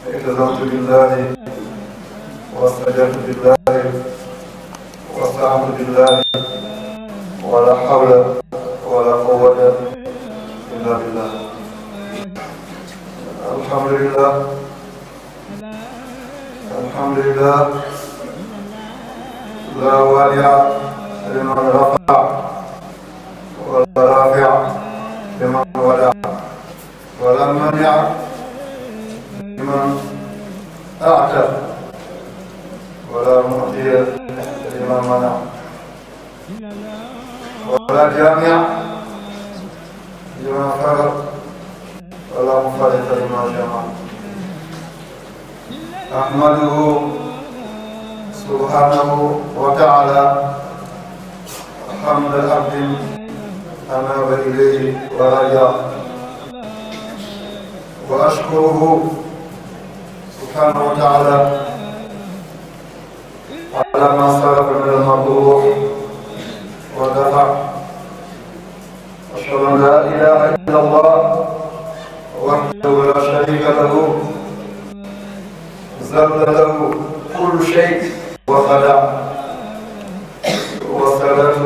التزمت بالله واستجرت بالله واستعنت بالله ولا حول ولا قوة إلا بالله. الحمد لله الحمد لله لا وانع لمن رفع ولا رافع لمن ودع ولا منع لمن أعتى ولا معطي لمن منع ولا جامع لمن فرق ولا مفرط لمن جمع. أحمده سبحانه وتعالى حمد عبد أناب إليه ورجع، وأشكره سبحانه وتعالى على ما سلف من المطلوب ودفع. أشهد أن لا إله إلا الله وحده لا شريك له ذل له كل شيء وخدع. والصلاة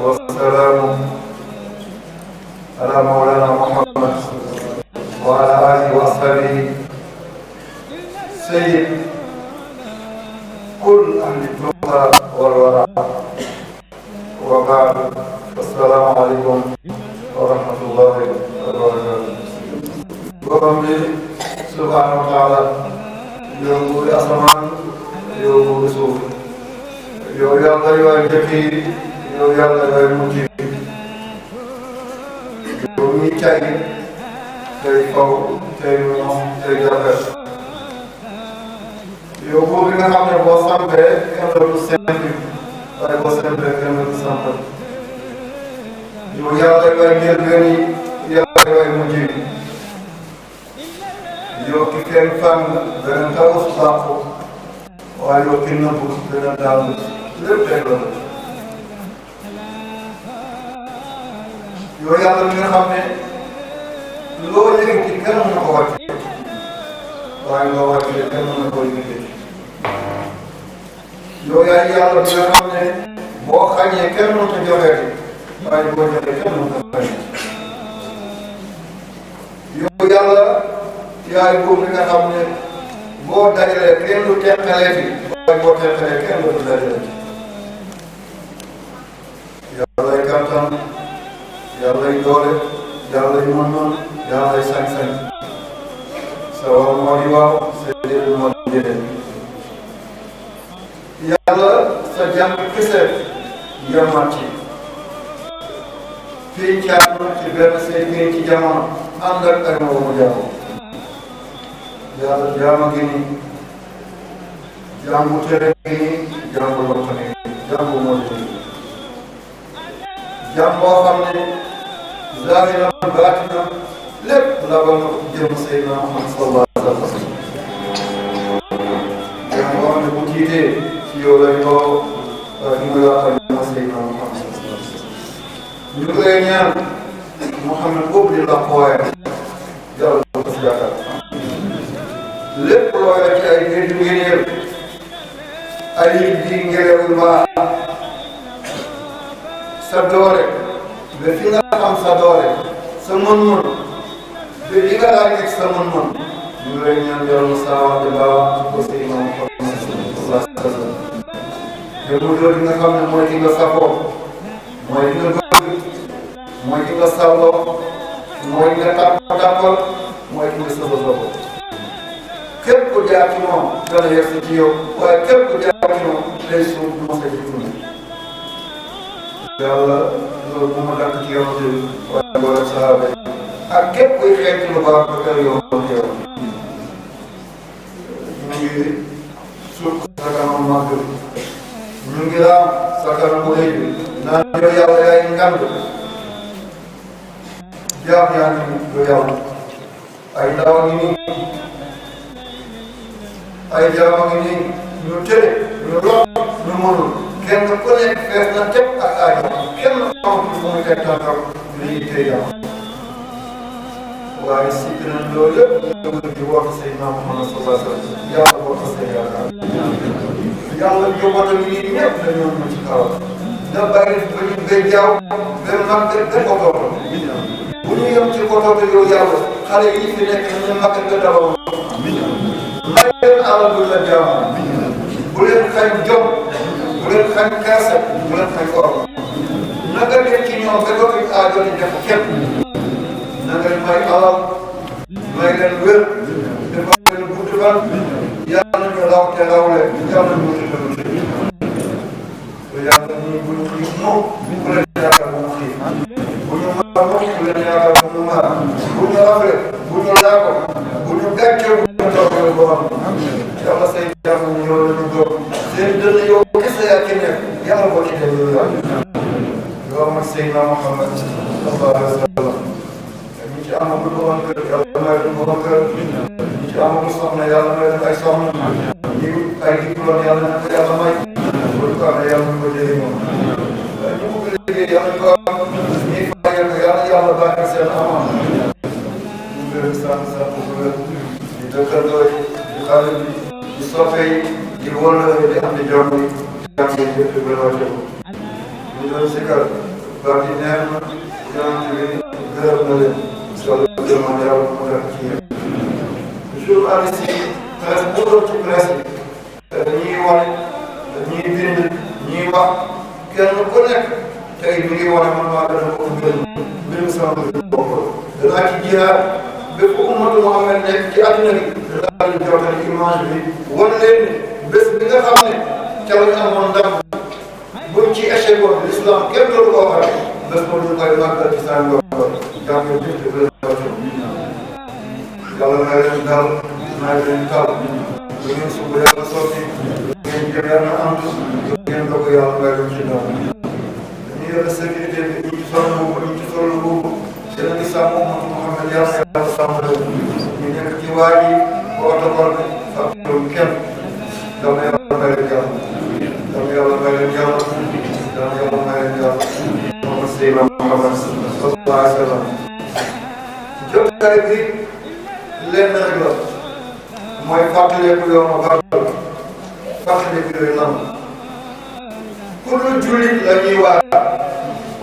والسلام على مولانا محمد وعلى آله وأصحابه سيد كل أهل التقى والورع. وبعد، السلام عليكم ورحمة الله وبركاته. borom bi subhanahu wa taala yow buuri asamaan yow buuri suuf yow yàlla yooy njëkk yi yow yàlla yooy mujj yi yow ñuy cay tey faw tey ñoom tey jafet yow buur bi nga xam ne boo sampee kenn dootu simpi waaye boo simpee kenn dootu samp yow yàlla yooy njëlbeen yi yàlla yooy mujj yi yow ki kenn fang beneen tawus bàqu waaye yow ki nëbbu beneen daal lépp rek la yow yàlla mi nga xam ne loo yëkkati kenn mën na ko wàcc waaye loo wàccee kenn mën na ko yëkkati yow yaay yàlla mi nga xam ne boo xañee kenn mën na joxeeti waaye boo joxee kenn mën na xañee yow yàlla yaay buur bi nga xam ne boo dajalee kenn du teqalee fi waaye boo teqalee kenn du dajalee fi yàllay kattan yàllay doole yàllay mën-mën yàllay sañ-sañ sa waaw moo di waaw sa déedéet moo di déedéet yàlla sa jàmm kese yamaat ci fii caat na ci benn say fii ci jamono ànd ak ay moomu jàmm yàlla jaama gi nii jaam bu tere gi nii jaam bu lokk nii jaam bu moo di jaam boo xam ne zaahiran baatinan lépp la ba nga jëm Seydina Muhammad sallallahu alayhi wa sallam jaam boo xam ne bu tiitee ci yow lay toog ñu ngi yaakaar ne Seydina Muhammad sallallahu alayhi wa sallam ñu ngi lay ñaan Muhammad boobu di la xooyee yàlla ko si yaakaar lépp loo yor ci ay géej yu ngeen ay di ngelawu mbaa sa doole ba fi nga xam sa doole sa mën-mën ba li nga daan nekk sa mën-mën ñu ngi lay ñaan yàlla saa wax di baax ko Seydina Muhammad sallallahu alayhi wa sallam te mu doon nga xam ne mooy ki nga safoo mooy ki nga bëgg mooy ki nga sawloo mooy ki nga tàppal mooy ki nga sëbësoo képp ku jaar ci moom dana yegg ci yow waaye képp ku jaar ci moom day suuf du mos a ji fu ne yàlla loolu bu ma dàkk ci yow te waaye boole sahaaba yi ak képp kuy xeeñ ci lu baax ba kër yow yow ñu ngi suuf sa kanam màgg ñu ngi raam sa kanam bu rëy bi naan yow yàlla yaay ngand jaam yaa ngi yow yàlla ay ndaw ngi nii ay jaam ngi nii ñu tëre ñu lor ñu mënul kenn ku nekk fees na teg ak aajo kenn amatul fu muy teg tànkam lii tey jaam waaye sikk nañ loolu yëpp di woote Seydina Muhammad sallallahu alayhi wa sallam yàlla woote seen yaakaar yàlla njabootam yi ñëpp dañoo mën ci kaw da bàyyi ba ñu ngay jaaw benn mag benn oto bu ñu yem ci oto yow yàlla xale yi fi nekk nañu mag nga dawal may leen alal bu la jaamu bu leen xañ jom bu leen xañ kersa bu leen xañ or naka leen ci ñoom ba dootuñ aajo di def kenn na nga may alal may leen wér defal leen gudd fan yàlla nañu raw te rawle yàlla nañu wuti te yàlla ñu bu ñu xiif moom bu leen yaakaar bu mu xiif bu ñu mar moom bu leen yaakaar bu mu mar bu ñu rafle bu ñu laako bu ñu gàcce bu ñu toogale borom yàlla say jàmm ñu yow la ñu góob seen dënn yow kese yaa ci nekk yàlla boo ci dem yow yow mag Seydina Muhammad sallallahu alayhi wa sallam ñi ci amagul borom kër yàlla may leen borom kër ñi ci amagul soxna yàlla may leen ay soxna ñi ay diplôme yàlla na ko yàlla may bu ko amee yàlla ñu ko jëlee moom ñu bëgg liggéey yàlla ñu ko am ñi fayal ko yàlla bàyyi seen amoon ñu gërëm sant sant bu wér di dëkkandoo yi di xale bi di soppe yi di wóllare di am di jom yi jàng yi yëpp di wér ñu doon sikar baax yi neex na yonent bi gërëm na leen solo demande yàlla mu def ci yéen journaliste yi presse bu doon ci presse bi ñii wane ñii bind ñii wax kenn ku nekk tey mi ngi wane man maa gën a ko gën mbirum sama mbir bopp danaa ci jihaad bépp ummatu Muhammad nekk ci àddina bi danaa leen jottali image bi wan leen ni bés bi nga xam ne ca la ñu amoon ndam buñ ci échec boobu l'islam kenn doon koo xam bés boobu ñu koy màggal ci saa yoo xam ne jàpp nañu yàlla may leen dal may leen tal lu ngeen sumb yàlla sotti lu ngeen jëm yàlla am lu ngeen doog yàlla may leen ci ndaw dañuy yore sécurité bi ñu ci sol boobu ñu ci sol boobu dina ngi sàmm Ummatu Muhammad yàlla sàmm leen ñu nekk ci waa ji protocole bi fàttaliwul kenn dama yàlla may leen jàmm dama yàlla may leen jàmm dama yàlla may leen jàmm Muhammad Seydina Muhammad sallallahu alayhi wa sallam jotaay bi lenn rek la mooy fàttaleeku yow ma baaxal fàttaleeku yooyu lan ku dul jullit la ñuy waar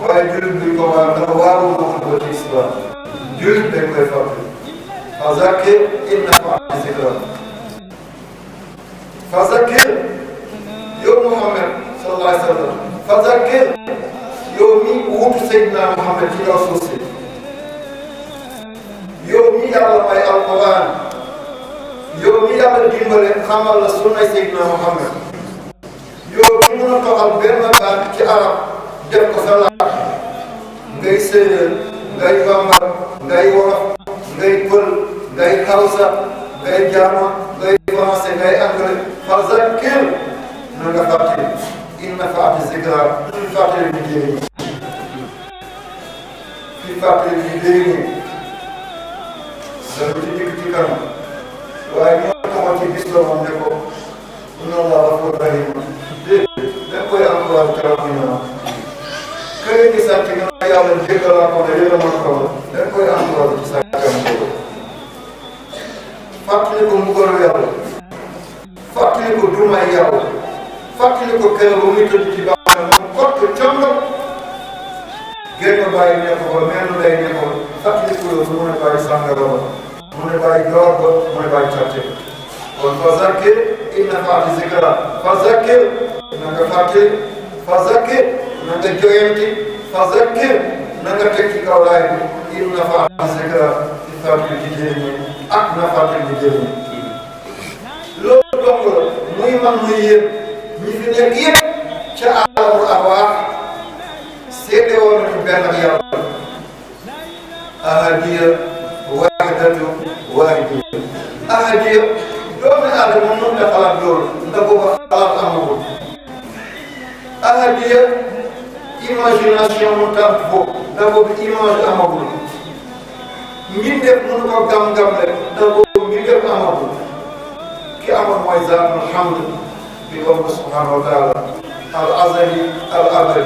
waaye jullit bi ko waar dafa waaru moo xam ci islam jullit dañ koy fàttali fa zakkir in nafa'ati zikra fa zakkir yow Muhammad sallallahu alayhi wa sallam fa zakkir yow mi wuutu Seydina Muhammad ci kaw suuf si yow mi yàlla may alquran yow mi yàlla dimbale xamal la sunnay Seydina Muhammad yow mi mën a toxal benn baat ci arab def ko sa laaj ngay séeréer ngay bambara ngay wolof ngay pël ngay hausa ngay jaama ngay français ngay anglais fa zakkir na nga fàttali in nafa'ati zikra fi fàttali bi jëriñ fi fàttali bi jëriñ dafa ci digg ci kanam waaye ñoo taxaw ci bis la moom ne ko inna Allaha ghafurun rahim déedéet da koy encouragé keroog ñu naan këy gi sàcc nga naa yàlla jéggal laa ko ne yéen a mën ko da koy encouragé ci sàccam boobu fàttali ko mbugalu yàlla fàttali ko dumay yàlla fàttali ko keroog ba muy tëdd ci baax moom kott coono génn bàyyi nekk ko mel nu day nekk ko fàttali ko yow mu ne bàyyi sàngara ba mu ne bàyyi joor ba mu ne bàyyi càcce kon fa zakkir in nafa'ati zikra fa zakkir na nga fàttali fa zakkir na nga joyanti fa zakkir na nga teg ci kaw laay bi in nafa'ati zikra ci fàttali ci jëriñ ak na fàttali ci jëriñ loolu dong la muy man muy yéen ñi fi nekk yëpp ca alamul arwaax seede woon nañu benn ak yàlla ahadiya waahidatu waahidiya ahadiya doomu aadama mën na xalaat loolu ndax booba xalaat amagul ahadiya imagination mu tànt foofu ndax boobu image amagul mbindeef mënu ko gam-gam rek ndax boobu mbindeef amagul ki amoon mooy zaatul hamd bi Allah subhanahu wa taala al azali al abadi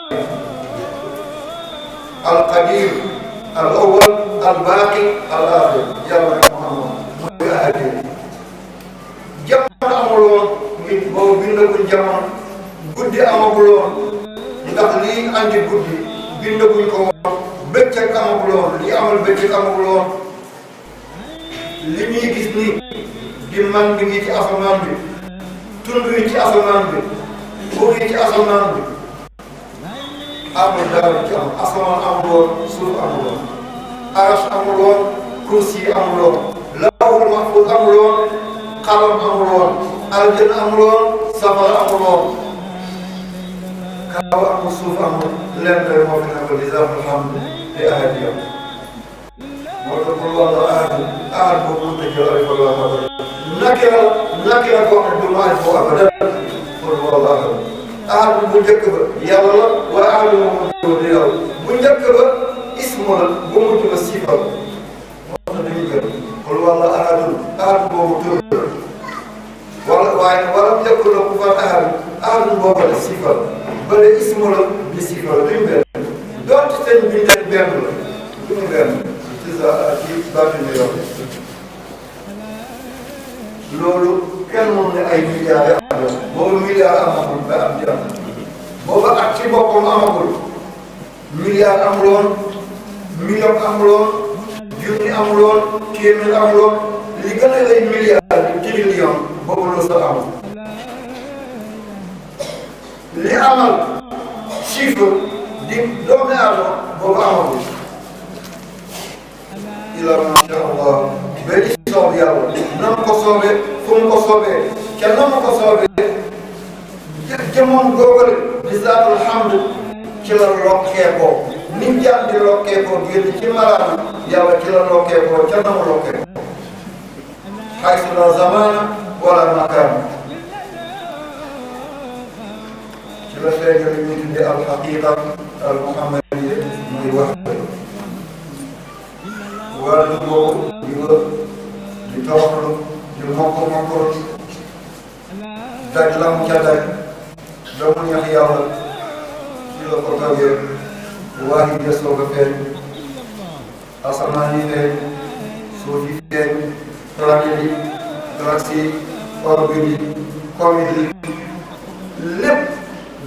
al qadir al awwal al baaqi al aaxir yàlla rek moo amoon mooy ahad yi. jamono amul woon ngir boobu bindaguñ jamono guddi amagul woon ndax lii andi guddi bindaguñ ko woon bëccëg amagul woon lii amal bëccëg amagul woon li ñuy gis nii di man bi ngi ci asamaan bi tund yi ci asamaan bi buur yi ci asamaan bi amul dara ci am asamaan amul woon suuf amul woon arash amul woon kursi amul woon lawhul mahfuus amul woon xalam amul woon aljanna amul woon safara amul woon kaw amul suuf amul lenn rek moo fi nekk li zaahul hamd li ahad yow moo tax pour wàllu ahad boobu mënut a jël alif wala abada nakira boo xam ne du ma alif boo abada pour wàllu ahad bu njëkk ba yàlla la waaye ahad moom di yàlla bu njëkk ba ismu la bu mujj ba sifa la moo tax dañuy gën pour wàllu ahad boobu tur wala waaye wala mu njëkk la ku fa ahad boobu la sifa la bële ismu la bi sifa la duñ benn doonte seen bindee benn la duñu benn ci baatu ñu yor loolu kenn moom ne ay milliards yi am na boobu milliards amagul ba am jàmm boobu ak ci boppam amagul milliards amuloon million amuloon junni amuloon téeméer amuloon li gën a lay milliards di trillion boobu la sa amul li amal chiffre di doomu aadama boobu amagul ila masha Allah ba di soob yàlla na mu ko soobee fu mu ko soobee ca na mu ko soobee jëmoon googale di zaatul hamd ci la lokkeekoo ni jaan di lokkeekoo génn ci malaana yàlla ci la lokkeekoo ca na mu lokkeekoo haysu la zamana wala makaan ci la feeñal ñu tudde al haqiqa al muhammadiyya muy wax wàllu boobu di wër di toroxlu di mokk daj la mu ca daj ba mu neex yàlla ci la ko tawee waa yi des ko feeñ asamaan yi feeñ suuf yi feeñ planète yi galaxie yi orbite yi comète yi lépp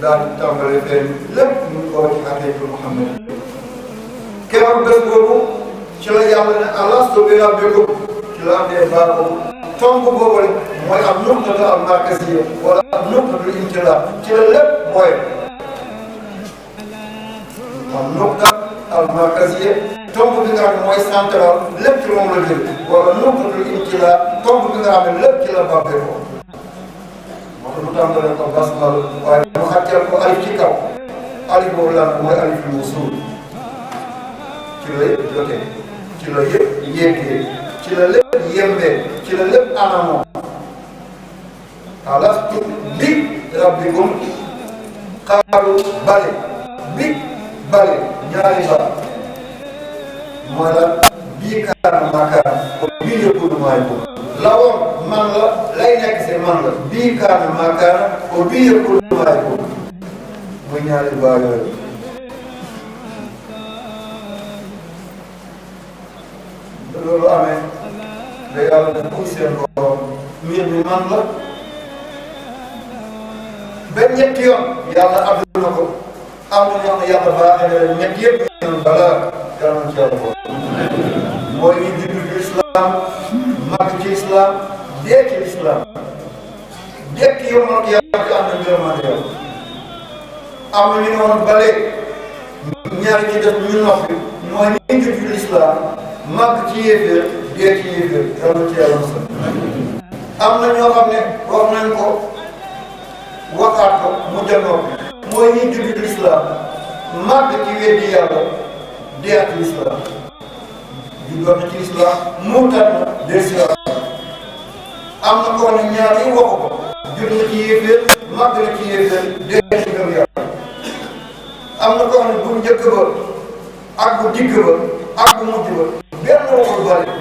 daal di tàmbale feeñ lépp mu ngi ko ci xaqiiqatu Muhammad keroog bés boobu ci la yàlla ne alastu bi rabbikum ci la amee baat boobu tomb boobu rek mooy am nuqtatu al markaziyya wala am nuqtatu intilaa ci la lépp mooy am nuqta al markaziyya tomb bi nga xam ne mooy central lépp ci moom la jël wala nuqtatu intilaa tomb bi nga xam ne lépp ci la bàbbee ko moo tax mu tàmbalee ko basmal waaye mu xàcceel ko alif ci kaw alif boobu lan mooy alif lu wusuul ci la yëpp jotee ci la yëpp yéegee ci la lépp yembee ci la lépp anamoo alastu bi rabbikum xaalu bale bi bale ñaari ba mooy la bii kaana maakaana ko bii yëppulu maay ko la woon man la lay nekk si man la bii kaana maakaana ko bii yëppulu maay ko muy ñaari ba yooyu loolu amee da yàlla ne muy seen borom mbir mi man la ba ñetti yoon yàlla abdul na ko am na ñoo xam ne yàlla baaxee na leen ñett yëpp ñu balaa yàlla na ci yàlla boobu mooy ñu judd ci islam màgg ci islam dee ci islam dekk yow man yàlla ci am na ngërëmaande yàlla am na ñu ne woon ba léegi ñaari ñi def ñu noppi mooy ñu judd ci islam màgg ci yéeféer dee ci yéeféer yàlla na ci yàlla mosal am na ñoo xam ne wax nañ ko waxaat ko mu jëndoo mooy ñuy judd ci lislaam màgg ci weddi yàlla dee ci lislaam juddoon na ci lislaam murtat na dee si am na ko ne ñaar yi waxu ko judd na ci yéeféer màgg na ci yéeféer dee ci ngëm yàlla am na ko ne bu njëkk ba ak bu digg ba ak bu mujj ba benn waxul bari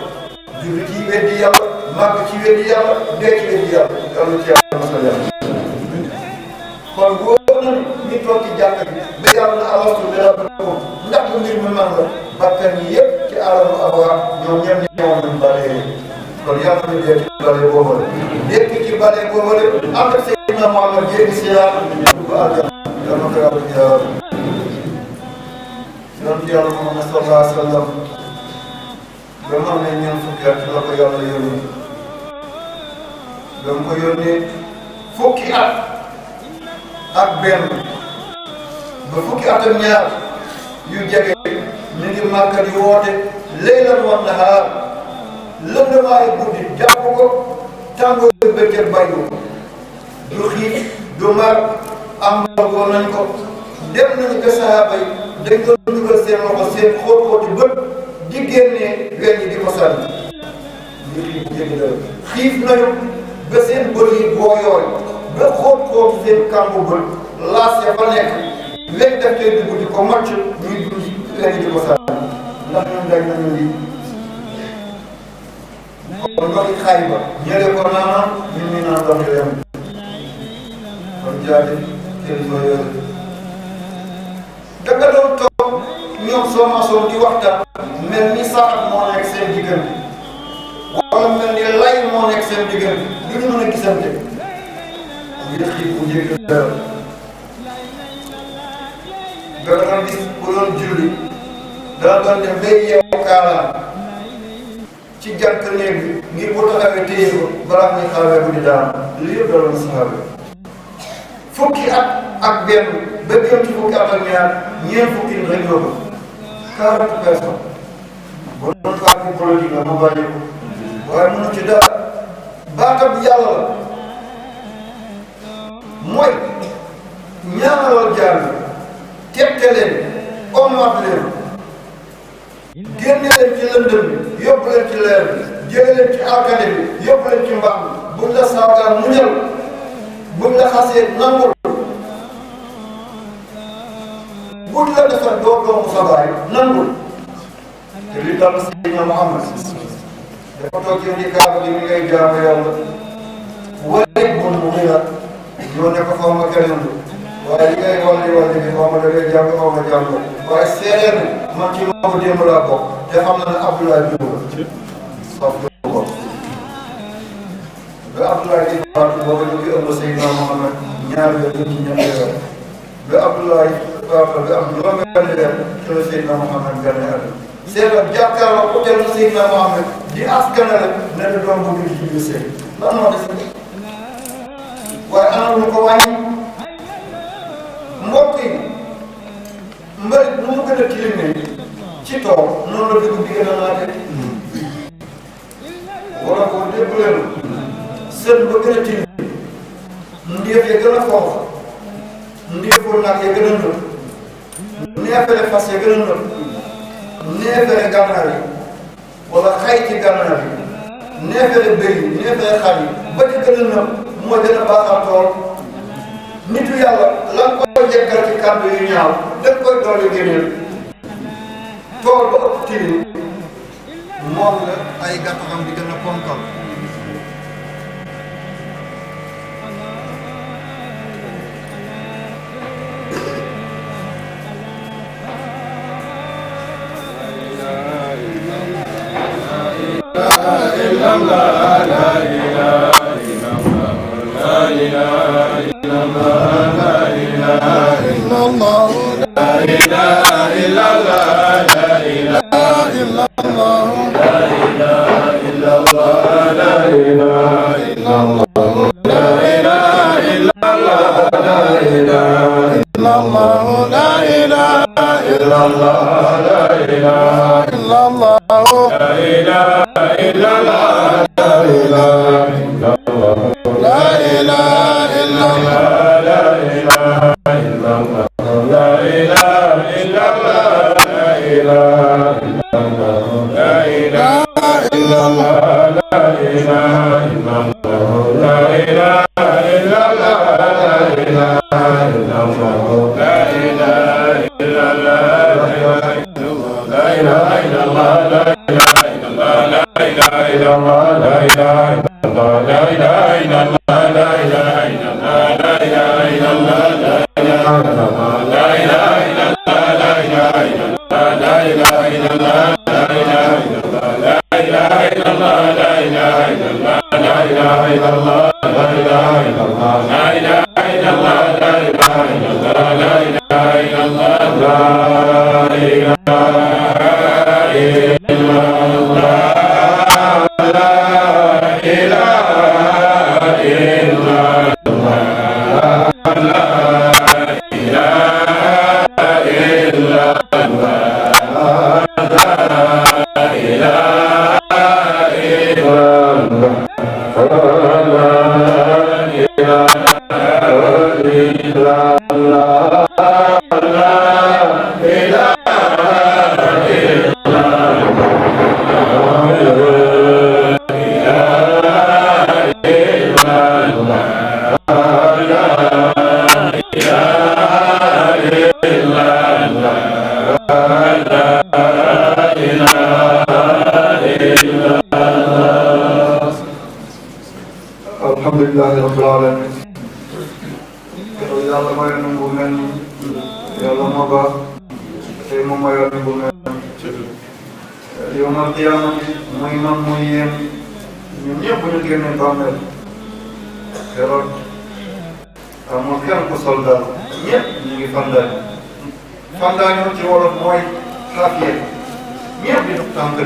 judd ci weddi yàlla màgg ci weddi yàlla dee ci weddi yàlla yàlla ci yàlla mosal yàlla kon boo ñu toog ci jàkka bi ba yàlla na alastu bi rabbikum ndax mu mbir mi man la bakkan yi yëpp ci alamu Awa ñoom ñëpp ñëwoon nañu balee kon yàlla nañu dee ci balee boobale nekk ci balee boobale ànd ak Seydina Muhammad jéegi siyaar bu àjjana yàlla na ko yàlla jaar yonent yàlla Muhammad sallallahu alayhi wa sallam ba mu amee ñeent fukki at la ko yàlla yónni ba mu ko yónnee fukki at ak benn ba fukki at ak ñaar yu jege mi ngi Màkka di woote laylan wa nahaar lëndamaayu guddi jàpp ko tàngooru bëccëg bayu du xiif du mar am ko nañ ko dem nañu ko sahaaba yi dañ ko dugal seen loxo seen xóot-xóoti bët di génnee weñ yi di ko sànni ñu xiif jéggi la xiif nañu ba seen bët yi booyooy ba xóot-xóoti seen kàmbu bët laas ya fa nekk weñ def tey dugg di ko màcc ñuy dund weñ yi di ko sànni ndax ñun dañ nañu lii kon ndoxi xay ba ñële ko naanaan ñun ñu naan ndox yi yem kon jaade kilifa yooyu da nga doon toog ñoom sommation di waxtaan mel ni saxat moo nekk seen diggante wala mel ni lay moo nekk seen diggante du ñu mën a gisante ngir xiif bu njëkk dara da nga doon gis bu doon julli dana doon dem bay yeewu kaalaam ci jànk néeg bi ngir bu taxawee téye ko balaa muy xawee bu di daan li yëpp daloon saxaabe fukki at ak benn ba jëm ci fukki at ak ñaar ñeent fukki nit rek ñoo ko 40 personnes boo doon parti politique la ma bàyyi ko waaye mënu ci dara baatam yàlla la mooy ñaanalal jaar bi tette leen ommat leen génne leen ci lëndëm bi yóbbu leen ci leer bi jële leen ci alkane bi yóbbu leen ci mbaam buñ la saagaan muñal buñ la xasee nangul buñ la defal doo doomu sa baay nangul te li dal Seydina Muhammad dafa toog ci di kaaba gi mi ngay jaamu yàlla Waliid bun Mugiira ñoo ne ko xaw ma keneen waaye li ngay walli bi xaw ma da ngay jàng xaw ma jàng waaye seereer ni man ci moo ko démb laa bokk te xam na ne Abdoulaye Diouf la sof ko bokk ba Abdoulaye di faatu booba ñu ngi ëmb Seydina Muhammad ñaar ba ci ñetti weer ba Abdoulaye faatu ba am juróom-benn weer ci la Seydina Muhammad gane àdduna seetal jàkkaarloo ku teel Seydina Muhammad di askanale ne la doom bu ngi ci sëy lan moo des waaye ana lu ko wàññi mbokk yi mbalit nu mu gën a tilimee ci tool noonu la dugub bi gën a naate wala ko dégg leen sën ba gën a tilim ndéef ya gën a foofu ndéeful nag ya gën a nëb neefere fas ya gën a nëb neefere gànnaar yi wala xay ci gànnaar yi neefere bëy yi neefere xar yi ba ci gën a nëb moo gën a baaxal tool nitu yàlla lan koy jeggal ci kàddu yu ñaaw dañ koy dolli génneel tool ba ëpp tilim moom la ay gàttaxam di gën a ponkal la ilaha illallah alhamdulillahi rabbil alamin yàlla may na bu mel ni yàlla moo baax tey moom mayoon bu mel ni yow man qiyaamati muy man muy yéen ñun ñëpp ñu génne bàmmeel keroog amul kenn ku sol daal ñëpp ñu ngi fandaay ñu ci wolof mooy xaafiye ñëpp di tànk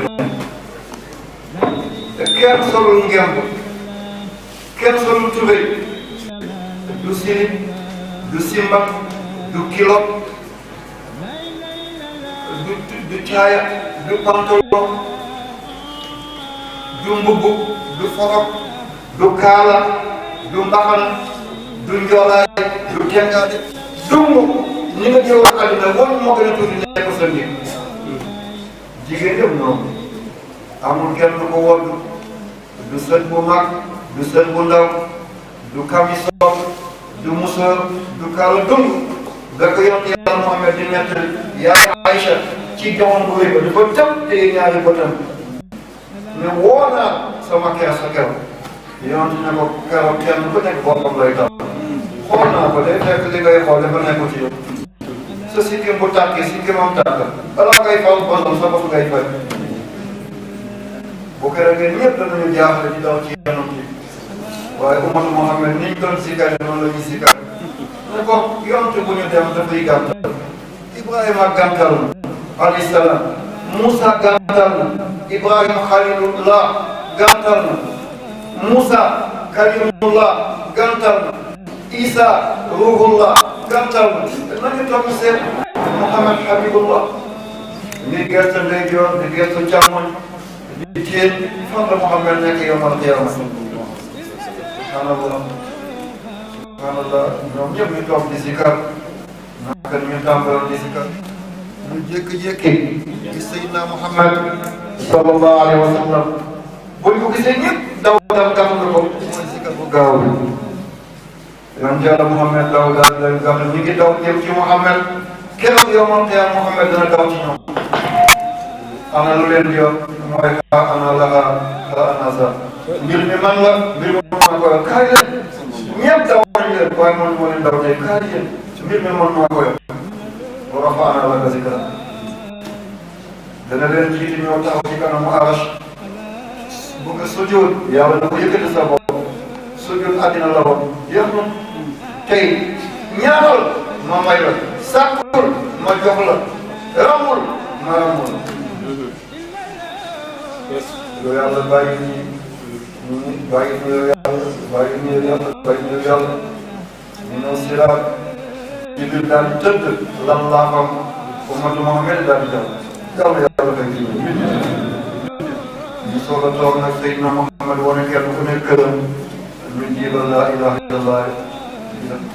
te kenn solul ngemb kenn solul tubéy du silib du simbak du kilot du caaya du pantalon du mbubb du forog du kaala du mbaxana du njoolaay du tengaade dungu ñi nga jëw àddina woon moo gën a tuuti nekk sa nit jigéen yëpp noonu amul kenn du ko wodd du sën bu mag du sën bu ndaw du camisole du musóor du kaala dung nga ko yonent Yàlla Muhammad di nettali yaay Aïcha ci jamono bu wéy ba dafa tëb te ñaari bëtam ne woo naa sama kersa keroog yonent ne ko keroog kenn ku nekk boppam lay tax xool naa ko day fekk li ngay xool dafa nekk ci yow sa sikkim bu tàkkee sikkimam tàkk balaa ngay fal bosom sa bopp ngay fay bu keroogee ñëpp danañu jaaxle di daw ci yonent yi waaye ummatu Muhammad niñ doon sikare noonu la ñuy sikar ne ko yonent bu ñu dem dafay gàttal Ibrahima gàttal na alayhi salaam Moussa gàttal na Ibrahima Khalilullah gàttal na Moussa Kalimullah gàttal na Isa Ruhullah gàttal na nañu toog seet Muhammad Habibullah di gerte ndeyjoor di gerte càmmoñ di téen fan la Muhammad nekk yawmal qiyaama subhanallah subhanallah ñoom ñëpp ñu toog di sikar naka ñu tàmbaloon di sikar ñu jékki-jékki gis Seydina Muhammad sallallahu alayhi wa sallam buñ ko gisee ñëpp daw dam gam nga ko mooy sikar bu gaaw bi yoon Yàlla Muhammad daw daal leen gam ñu ngi daw jëm ci Muhammad keroog yawmal qiyaama Muhammad dana daw ci ñoom ana lu leen di yor mooy xaa ana laha xaa ana sa mbir mi man la mbir mi man maa ko yor kaay leen ñëpp daw nañ leen waaye man moo leen daw tey kaay leen mbir mi man maa ko yor wa rafa'na laka zikrak dana leen jiitu ñoo taxaw ci kanamu arash bu nga sujjóot yàlla na ko yëkkati sa bopp sujjóot àddina la woon yëpp na tey ñaanal ma may la sàkkul ma jox la ramul ma ramul yow yàlla bàyyi nii bàyyi ñu yow yàlla bàyyi ñu yow yàlla bàyyi ñu yow yàlla ñu ñëw siraat Jibril daal di tëdd lan laa xam ummatu Muhammad daal di jàll yàlla yàlla fay ci ñu soog a toog nag Seydina Muhammad wane kenn ku nekk këram ñu jiibal laa ilaha illallah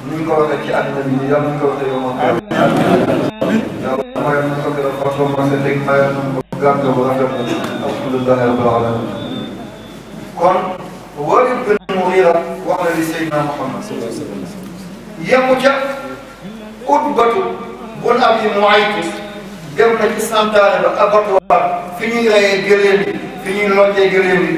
ni ñu ko waxee ci àddina bi yàlla ñu ko waxee yow ma yàlla mayoon nañ ko gën a façon ma se teg mayoon nañ ko gànga bu rafet alhamdulillahi rabbil alamin kon Walid bin Mughira wax na li Seydina Muhammad yemu ca Utbatu bun Abi Muayt dem na ci santaane ba abattoir fi ñuy reyee gëléem yi fi ñuy lojjee gëléem yi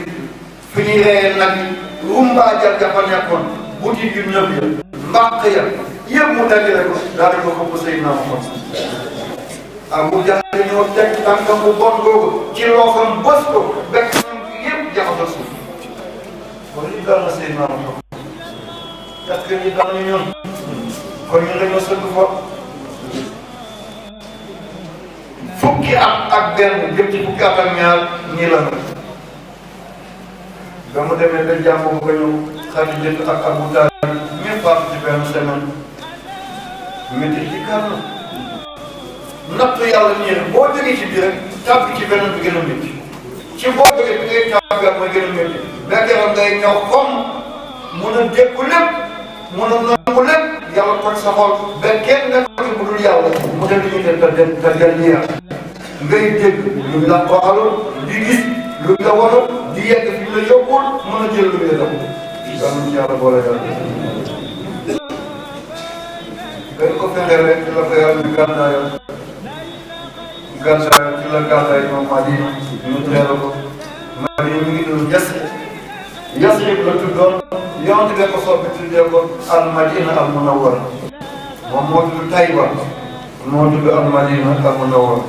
fi ñuy reyee nag yi rumbaaja ga fa nekkoon butit yu ñëpp ya mbàq ya yëpp mu dajale ko daal di ko xëpp Seydina Muhammad Abu Jahl ñoo teg tànkam bu bon googu ci loofam bës ko bekk yëpp jaxasoo suuf kon li dal na Seydina Muhammad parce que ñi dal ñu ñun kon ñun dañoo sëgg fa fukki at ak benn jëm ci fukki at ak ñaar ñii la nag ba mu demee ba jàmm ko ñëw Xadija ak Abu Taalib ñëpp faatu ci benn semaine métti ci kàddu natt yàlla ñëw boo jógee ci biir rek tàbbi ci beneen bi gën a métti ci boo jógee bi ngay tàbbi mooy gën a métti bekkeroon ngay ñëw xom mun a dékku lépp mun a nangu lépp yàlla toj sa xol ba kenn nekkul bu dul yàlla mu dem li ñuy def te gën ñeex ngay dégg luñ la waxaloon di gis luñ la waroon di yegg fi ñu la yóbbul mën a jël lu ñu la def daal ci yàlla boole yàlla dañ ko fexee rek ci la ko yàlla di gànnaayoo ci la gànnaay ñoom Madina ñu teeru ko Madina mi ngi doon Yasrib la tuddoon yonent bi ko soppi tuddee ko al Madina al Munawwara moom moo tudd Tayba moo tudd al Madina al Munawwara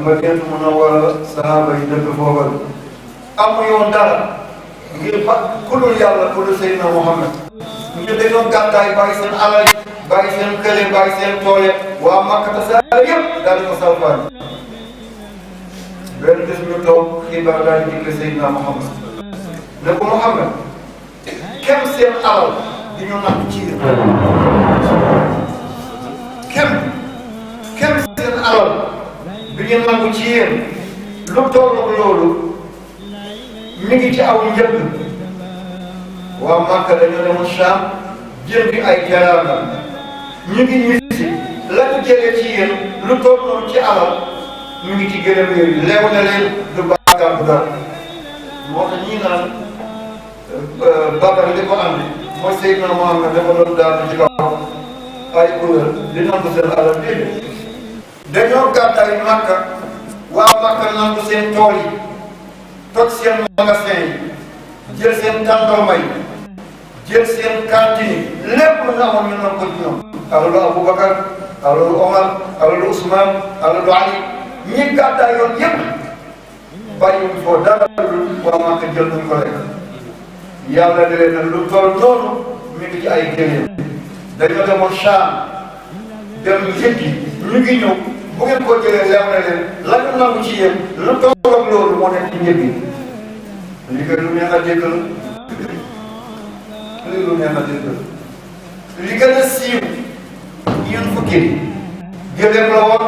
Madina Munawwara sahaaba yi dëkk foofa amuñu woon dara ngir ba ku dul yàlla ku dul Seydina Muhammad ñu dañoo gàttaay bàyyi seen alal bàyyi seen kër bàyyi seen tool waa Makka tasaare yëpp daal di ko salfaan benn bés ñu toog xibaar daal di digle Seydina Muhammad ne ko Muhammad kem seen alal di ñu natt ci kem seen alal bi ñu nangu ci yéen lu tolloog loolu mi ngi ci aw njëkk waa Makka dañoo demoon Saam jëndi ay teraanga ñu ngi ñibbi la ñu jëlee ci yéen lu toll noonu ci alal mi ngi ci gërëm yooyu leew na leen du bàkkaar bu dara moo tax ñii naan Badar li ko andi mooy Seydina Muhammad dafa doon daal ci kaw ay kuréel di nangu seen alal déedéet dañoo gàddaay Makka waa Makka nangu seen tool yi toj seen magasin yi jël seen tàndarma yi jël seen cantine yi lépp lu ñu amoon ñu nangu ko ci ñoom alalu Aboubacar alalu Omar alalu Ousmane alalu Ali ñi gàddaay yoon yëpp bàyyiwuñ foo dara waa Makka jël nañ ko rek yàlla di leen ne lu toll noonu mi ngi ci ay gëléem dañoo demoon Saam dem njëkki ñu ngi ñëw bu ngeen ko jëlee leer na leen la ñu nangu ci yéen lu toll ak loolu moo nekk ci njëkk li gën lu neex a dégg la li lu neex a dégg la li gën a siiw ñeent fukki gëléem la woon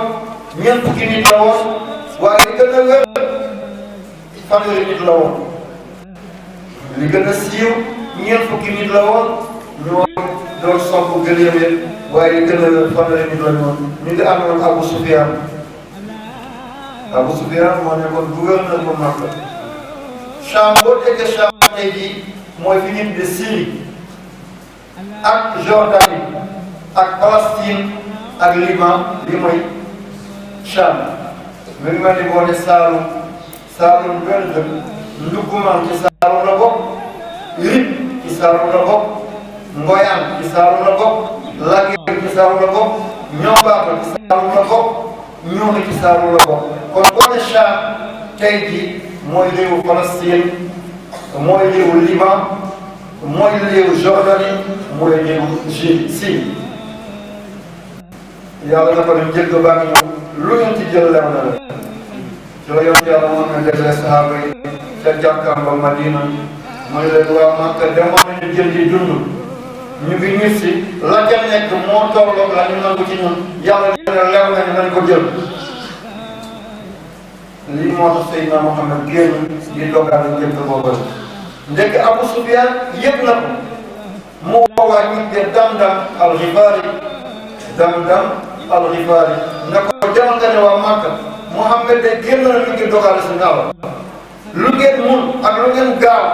ñeent fukki nit la woon waaye li gën a wér fanweeri nit la woon li gën a siiw ñeent fukki nit la woon ñoo doon sopp gëléem waaye li gën a wér fanweeri nit la ñu woon ñu ngi àndoon Abu Sufyaan Abu Sufyaan moo nekkoon gouverneur bu Makka Saam boo déggee Saam tey jii mooy fi ñu de Syrie ak Jordanie ak Palestine ak Liban li mooy Saam mi ngi mel ni boo ne Saalum benn dëkk Ndoukoumane ci Saalum la bokk Rip ci Saalum la bokk Ngoyaan ci Saalum la bokk Laguerre ci Saalum la bokk Ñombaato ci Saalum la bokk Ñoom ci Saalum la bokk kon boo ne Saam tey jii mooy réewu Palestine mooy réewu Liban mooy réewu Jordanie mooy réewu Syrie yàlla na ko ne njëkk baa ngi ñëw lu ngeen ci jël lew na la ci la yonent yàlla moom ne déglee sahaaba yi ca jàkkaam ba Madina mooy leen waa Makka demoon nañu jël di dund ñu ngi ñib si la ca nekk moo tolloog la ñu nangu ci ñun yàlla ne lew nañu nañ ko jël lii moo tax Seydina Muhammad génn di dogal njëkk boobu ndekk Abu Sufyaan yëpp na ko mu woowaa ñi de Damdam al-Ghifari Damdam al-Ghifari ne ko demal nga ne waa Makka Muhammad de génn na mi ngi dogale suñu alal lu ngeen mun ak lu ngeen gaaw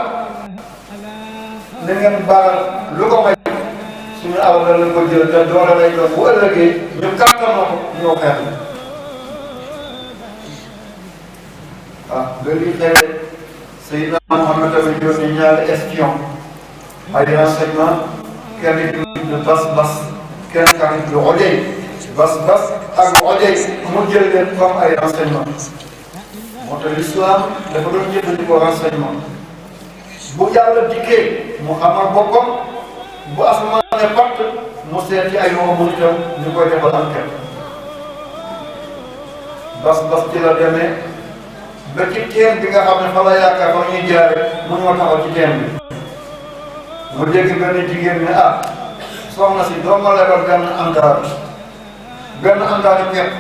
na ngeen baal lu ko may suñu alal la ko jël te doole lay doon bu ëllëgee ñu kàttanoo ko ñoo xeex ah ba lii xewee Seydina Muhammad tamit yónni ñaari espion ay renseignement kenn ki tudd Bas kenn kaa ngi tudd Odey Bas ak Odey mu jël leen comme ay renseignement moo tax l'islam dafa doon jëfandikoo renseignement bu yàlla dikkee mu xamal boppam bu asamaan ne patt mu seet ci ay moomu itam ñu koy defal enquête Bas ci la demee ba ci teen bi nga xam ne fa la yaakaar fa ñuy jaare mu ñoo taxaw ci teen bi mu dégg benn jigéen ne ah soxna si doo ma lebal benn àndaari pepp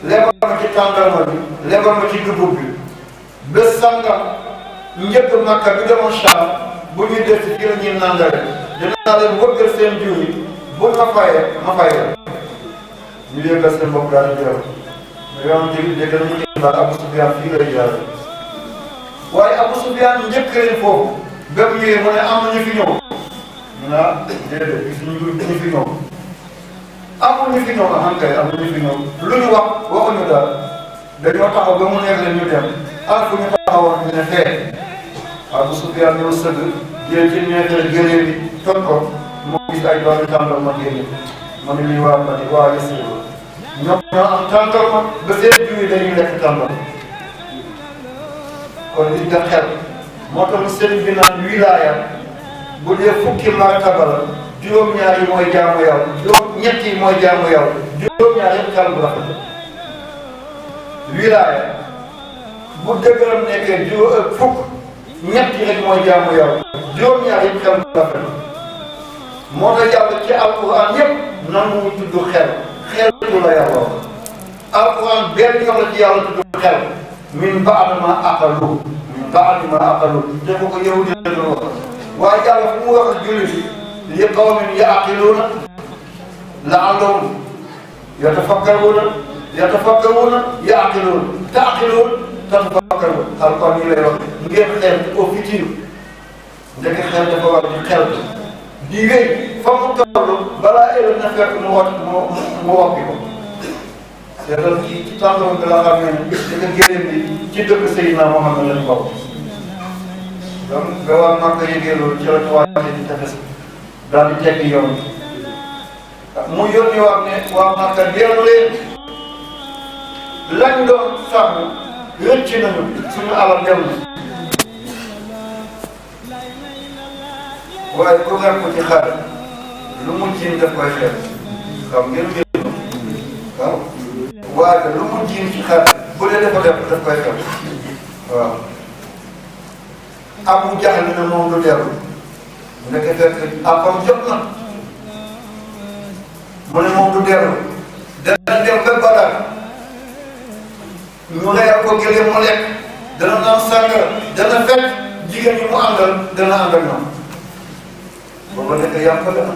lebal ma ci tàndarma bi lebal ma ci dugub bi bés sangam njëkk Makka bi demoon Saam bu ñuy def ci fii la ñuy nandale dinaa leen wëggal seen jiw yi buñ ma fayee ma fayee ñu yëgal seen bopp daal di jël yoon bi dégg nañu xibaar Abu Sufyaan fii lay jaar waaye Abu Sufyaan njëkk leen foofu ba mu ñëwee mu ne am na ñu fi ñëw ñu naan déedéet gis ñu fi ñëw amul ñu fi ñëw kay am na ñu fi ñëw lu ñu waxuñu daal dañoo taxaw ba mu neex leen ñu dem fu ñu taxawoon ñu ne fee Abu Sufyaan ñëw sëgg jël ci neefere gëlee bi ton ko moo gis ay doomi tàndarma génne ma ne lii waa Mali waa Yessi ñoo am tàndarma ba seen jiw yi dañuy lekk tàndarma kon nit nga xel moo tax sëriñ bi naan wilaaya bu dee fukki martaba la juróom-ñaar yi mooy jaamu yàlla juróom-ñett yi mooy jaamu yàlla juróom-ñaar yëpp xel bu rafet wilaaya bu dëgëram nekkee fukk ñett yi rek mooy jaamu yàlla juróom-ñaar yëpp xel bu rafet moo tax yàlla ci alquran yëpp nangu mu tudd xel du la yàlla wax alquran benn yoon la ci yàlla tudd xel min ba'di ma aqalu te bu ko yow dina doon wax waaye yàlla fu mu wax ak jullit yi li qawmin yaqiluuna la'allahum yatafakkaruuna taqiluun tatafakkaruun alquran yi lay wax ngeen xel au futur ndeke xel dafa war di xel di wéy fa mu toll balaa ëllëg na fekk mu woppi ko seetal ci tàndoom bi la xam ne dëkk gëléem bi ci dëkk Seydina Muhammad lañ bokk donc ba waa Makka yëgee loolu ci la tuwaatee di tefes daal di teggi yoon mu yónni wax ne waa Makka dellu leen lañ doon sàmm rëcc nañu suñu alal dem na waaye ku ngeen ko ci xaar lu mu jiin daf koy xeeb xam ngeen mbir waaw waaye lu mu jiin ci xaar bu dee dafa def daf koy xeeb waaw Abu Jahl ne moom du dellu ndeke fekk àppam jot na mu ne moom du dellu dana dem ba Badar ñu leer ko gëlee mu lekk dana naan sàngara dana fekk jigéen ñi mu àndal dana ànd ak ñoom booba ndeke yàqale na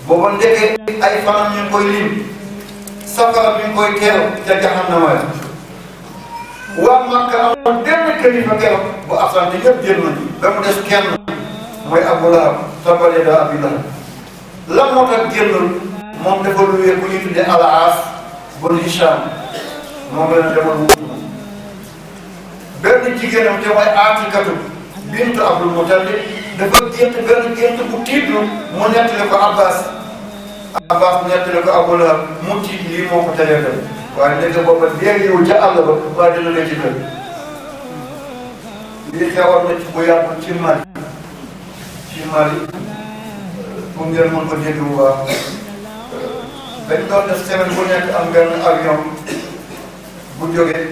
booba ndeke ay fanam ñu ngi koy lim safara bi ñu koy teew ca jahannama ya waa Makka amoon benn kilifa keroog bu absente yëpp génn nañu ba mu des kenn mooy Abu Lahab tabbat yadaa Abii Lahab lan moo tax génnul moom dafa luwee bu ñuy tuddee Al-Aas bun Hishaam moom la demal wutu benn jigéenam te mooy Aatikatu bintu Abdul Muttalib dafa gént bu tiitlu mu nettali ko Abbas nettali ko Abu Lahab mu tiit lii moo ko teree dem waaye ndeke booba léegi yow ca àll ba waaye dina la ci kër lii xewoon na ci bu yàgg ci Mali pour ngeen mën ko dégg bu baax dañ doon def semaine bu nekk am benn avion bu jógee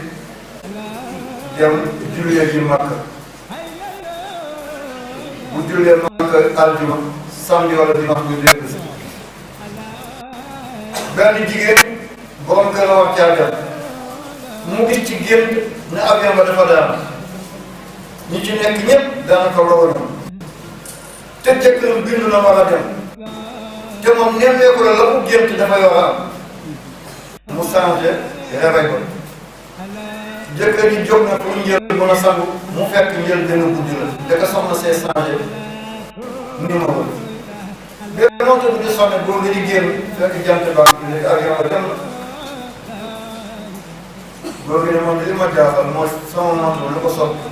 dem jullee ji Makka bu jullee Makka aljuma samedi wala dimanche ñu dégg si benn jigéen borom kër la wax caa dem mu gis ci génn ne avion ba dafa daan ñi ci nekk ñëpp daanaka loolu te jëkkëram bindu na war a dem te moom nemmeeku la la mu gént dafa yor a am mu changé réveil ko jëkkër yi jóg na pour njël mën a sangu mu fekk njël gën a guddi la daka soxna see changé numéro bi montre bi di sonné boo nga di génn fekk jant baa bi léegi avion ba dem na boo gi ne moom li ma jaaxal mooy sama montre lu ko soppi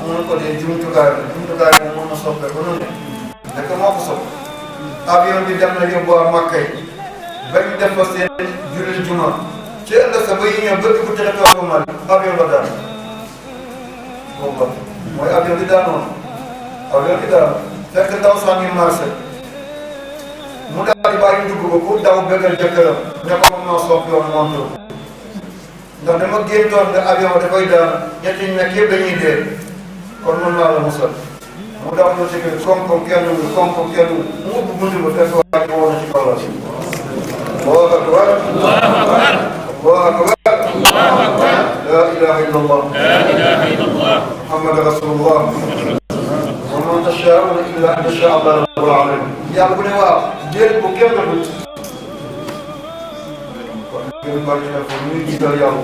mu ne ko dee jumtukaay bi mën na soppeeku nu ne nekk moo ko soppi avion bi dem na yóbbu waa Makka yi ba ñu def fa seen julli juma ci ëllëg sa ba yi ñëw bëgg bu territoire bu Mali avion ba daan boobu la mooy avion bi daanoon avion bi daan fekk ndaw saa ngi marché mu daal di bàyyi dugg ba pour daw bëggal jëkkëram ne ko moom moo soppi woon montre ndax dama géntoon ne avion dafay daan ñetti ñu nekk yëpp dañuy dee kon mën naa la musal mu daw ñëw ci kër koom-koom kenn mu ubbi buntu ba fekk waa ji woo na ci kaw la Allahu akbar Allahu akbar la ilaha illallah Muhammad rasulullah wa ma tashaa'una illa an yasha Allah rabbul alamin yàlla bu ne waaw déet bu kenn dut kon ngeen bàyyi xel ko ñuy jiital yàlla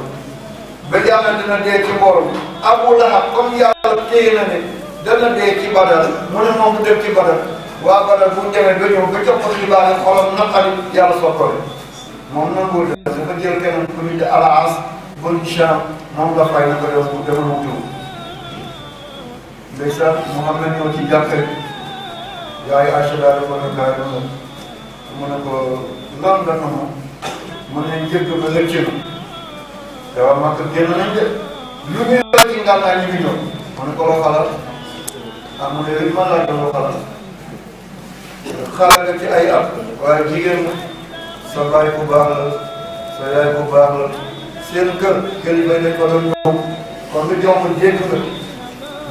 ba yàlla dina dee ci borom Abu Lahab comme yàlla téye na ne dana dee ci Badar mu ne moom mu dem ci Badar waa Badar bu ñu demee ba ñëw ba jox ko xibaar yi xolam naqari yàlla soppale moom noonu boo dee dafa jël kenn ku ñu de Al-As bun Hisham moom la fay na ko yow bu demal mu tuub ndeysaan Muhammad ñëw ci jàkka yaay Aïcha daal di ko ne kaay mu ne ko lan la noonu mu ne njëkk ba lëcc na te waa Makka génn nañ de lu ñu la ci ngànnaay ñu ngi ñëw mu ne ko loo xalaat mu ne li ma laaj loo xalaat nga ci ay at waaye jigéen sa baay bu baax la sa yaay bu baax la seen kër kilifa yi dañ ko doon ñëw kon lu jomb dégg nga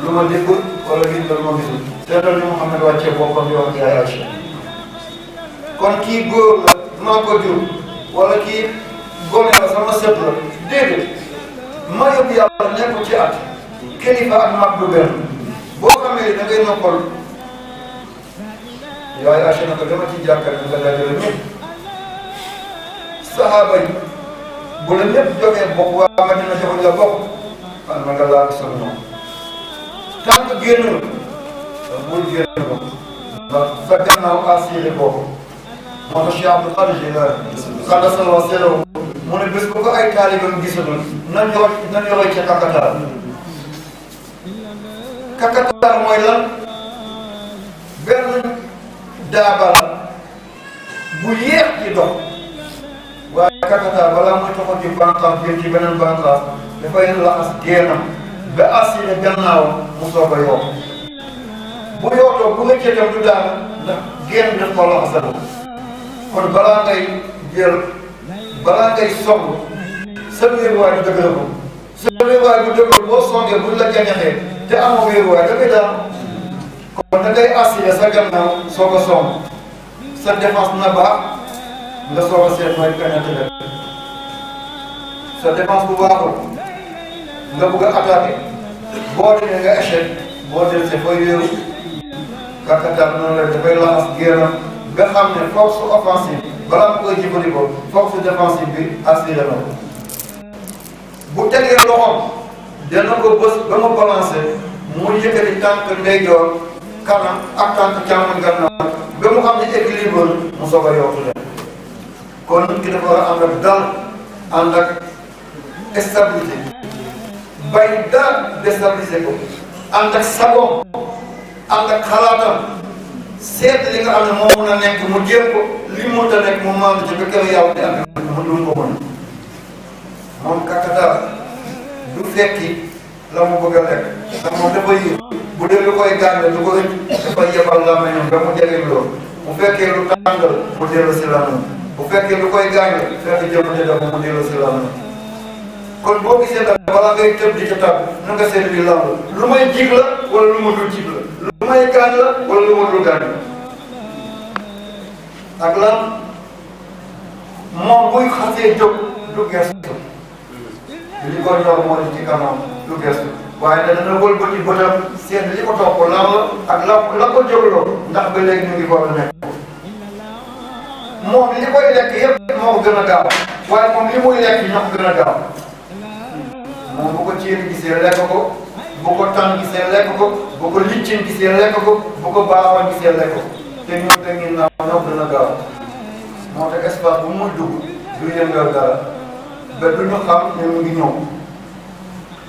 lu ma déggul wala gis nga lu ma gisul seetal ni Muhammad wàccee boppam yow ak yaay Aïcha kon kii góor la maa ko jur wala kii gone la sama set la déedéet ma yóbbu yàlla nekk ci at kilifa ak mag du benn boo xamee da ngay noppal yaay Aïcha na ko dama ci jàkkaar nga dajale ñëpp sahaaba yi bu la ñëpp jógee bokk waa Madina joxuñ la bokk man ma nga laal sa noonu tant que génn bul génn ko ndax sa gannaaw assuré boobu moo tax Cheikh Abdou Khadre Jilani xaddasallahu sirrahu mu ne bés bu ko ay taalibam gisatul nañ roy ca kakataar kakataar mooy lan benn daabal bu yéex ci dox waaye kakataar balaa muy toxal ci bànqaas jëm ci beneen bànqaas dafay laxas génnam ba assuré gannaawam mu soog a yokk bu yootoo bu nga ceetam du daan ndax génn def ko laxasal kon balaa ngay song sa wéeruwaay du dëgër ko sa wéeruwaay bu dëgër boo songee buñ la jañaxee te amoo wéeruwaay da ngay daan kon da ngay assuré sa gannaaw soog a song sa défense na baax nga soog a seet mooy pénétrer sa défense bu baaxul nga bëgg a attaqué boo demee nga échec boo del see fooy wéeru kàkkatar noonu la dafay laxas génnam nga xam ne force offensive balaa mu koy jëfandikoo force défensive bi assuré na ko bu tegee loxoom dana ko bës ba mu balancé mu yëkkati tànk ndeyjoor kanam ak tànk càmmoñ gannaaw ba mu xam ne équilibre mu soog a yokku leen kon nit ki dafa war a ànd ak dal ànd ak stabilité bay daal déstabilisé ko ànd ak sagoom ànd ak xalaatam seet li nga xam ne moo mun a nekk mu jéem ko li mu mënta nekk mu maandu ci ba kër yàlla di am mu dul ko mën moom kakataar du fekki la mu bëgg a lekk ndax moom dafa yëg bu dee lu koy gànde du ko ëcc dafa yebal làmmiñam ba mu jege loolu bu fekkee lu tàngal mu dellu si làmmiñam bu fekkee lu koy gànde fekk jëmate dafa mu dellu si làmmiñam kon boo gisee daal balaa ngay tëb di ca tàgg na nga seet li lamb lu may jig la wala lu ma dul jig la lu may gaañ la wala lu ma dul gaañ la ak lan moom buy xasee jóg du gestu li ko ñor moo di ci kanam du gestu waaye dana wëlbati bëtam seet li ko topp lan la ak la ko jógloo ndax ba léegi ñu ngi ko nekk moom li koy lekk yëpp moo ko gën a gaaw waaye moom li muy lekk ñoo ko gën a gaaw moom bu ko ceeb gisee lekk ko bu ko tànn gisee lekk ko bu ko liccin gisee lekk ko bu ko baaxoon gisee lekk ko te ñoom te ngi naaw ñoo gën a gaaw moo tax espace bu muy dugg du yëngal dara ba du ñu xam ne mu ngi ñëw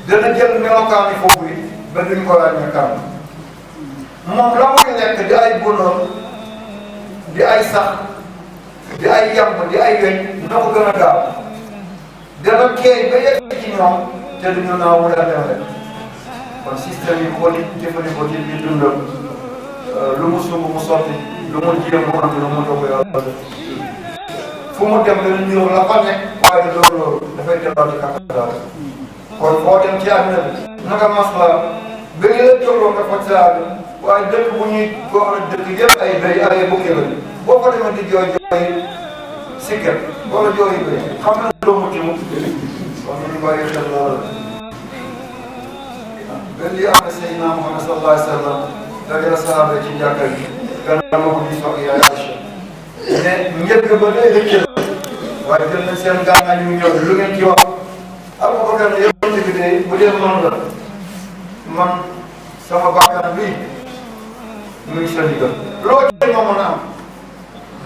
dana jël melokaani foofu yi ba duñ ko laaj ñu kan moom la muy lekk di ay bonoon di ay sax di ay yàmb di ay weñ na ko gën a gaaw dana keey ba yegg ci ñoom te duñu naaw wala demee kon système yi ko nit jëfandikoo ci biir dundam lu mu sumb mu sotti lu mu jéem mu am lu mu doog yàlla fu mu dem dana ñëw la fa nekk waaye loolu dafay delloo ci kàttan kon foo dem ci àdduna bi naka masla ba ngi la jógloo nga faj sa aajo waaye dëkk bu ñuy boo xam ne dëkk yëpp ay béy ay bukki la boo ko demee di jooy sikket wala jooy béy xam na doo mucc mu kon ñu bàyyi xel loolu benn li am na Seydina Muhammad sallallahu alayhi wa sallam dajale sahaaba ci jàkka gi gannaaw ma ko gisoo ak yaay Aïcha ne njëkk ba day rëcc waaye jël nañ seen gànnaay ñu ñëw lu ngeen ci wax Abubakar ne yonent bi de bu dee noonu la man sama bakkan bii mu ngi sa ndigal loo ci ma mën a am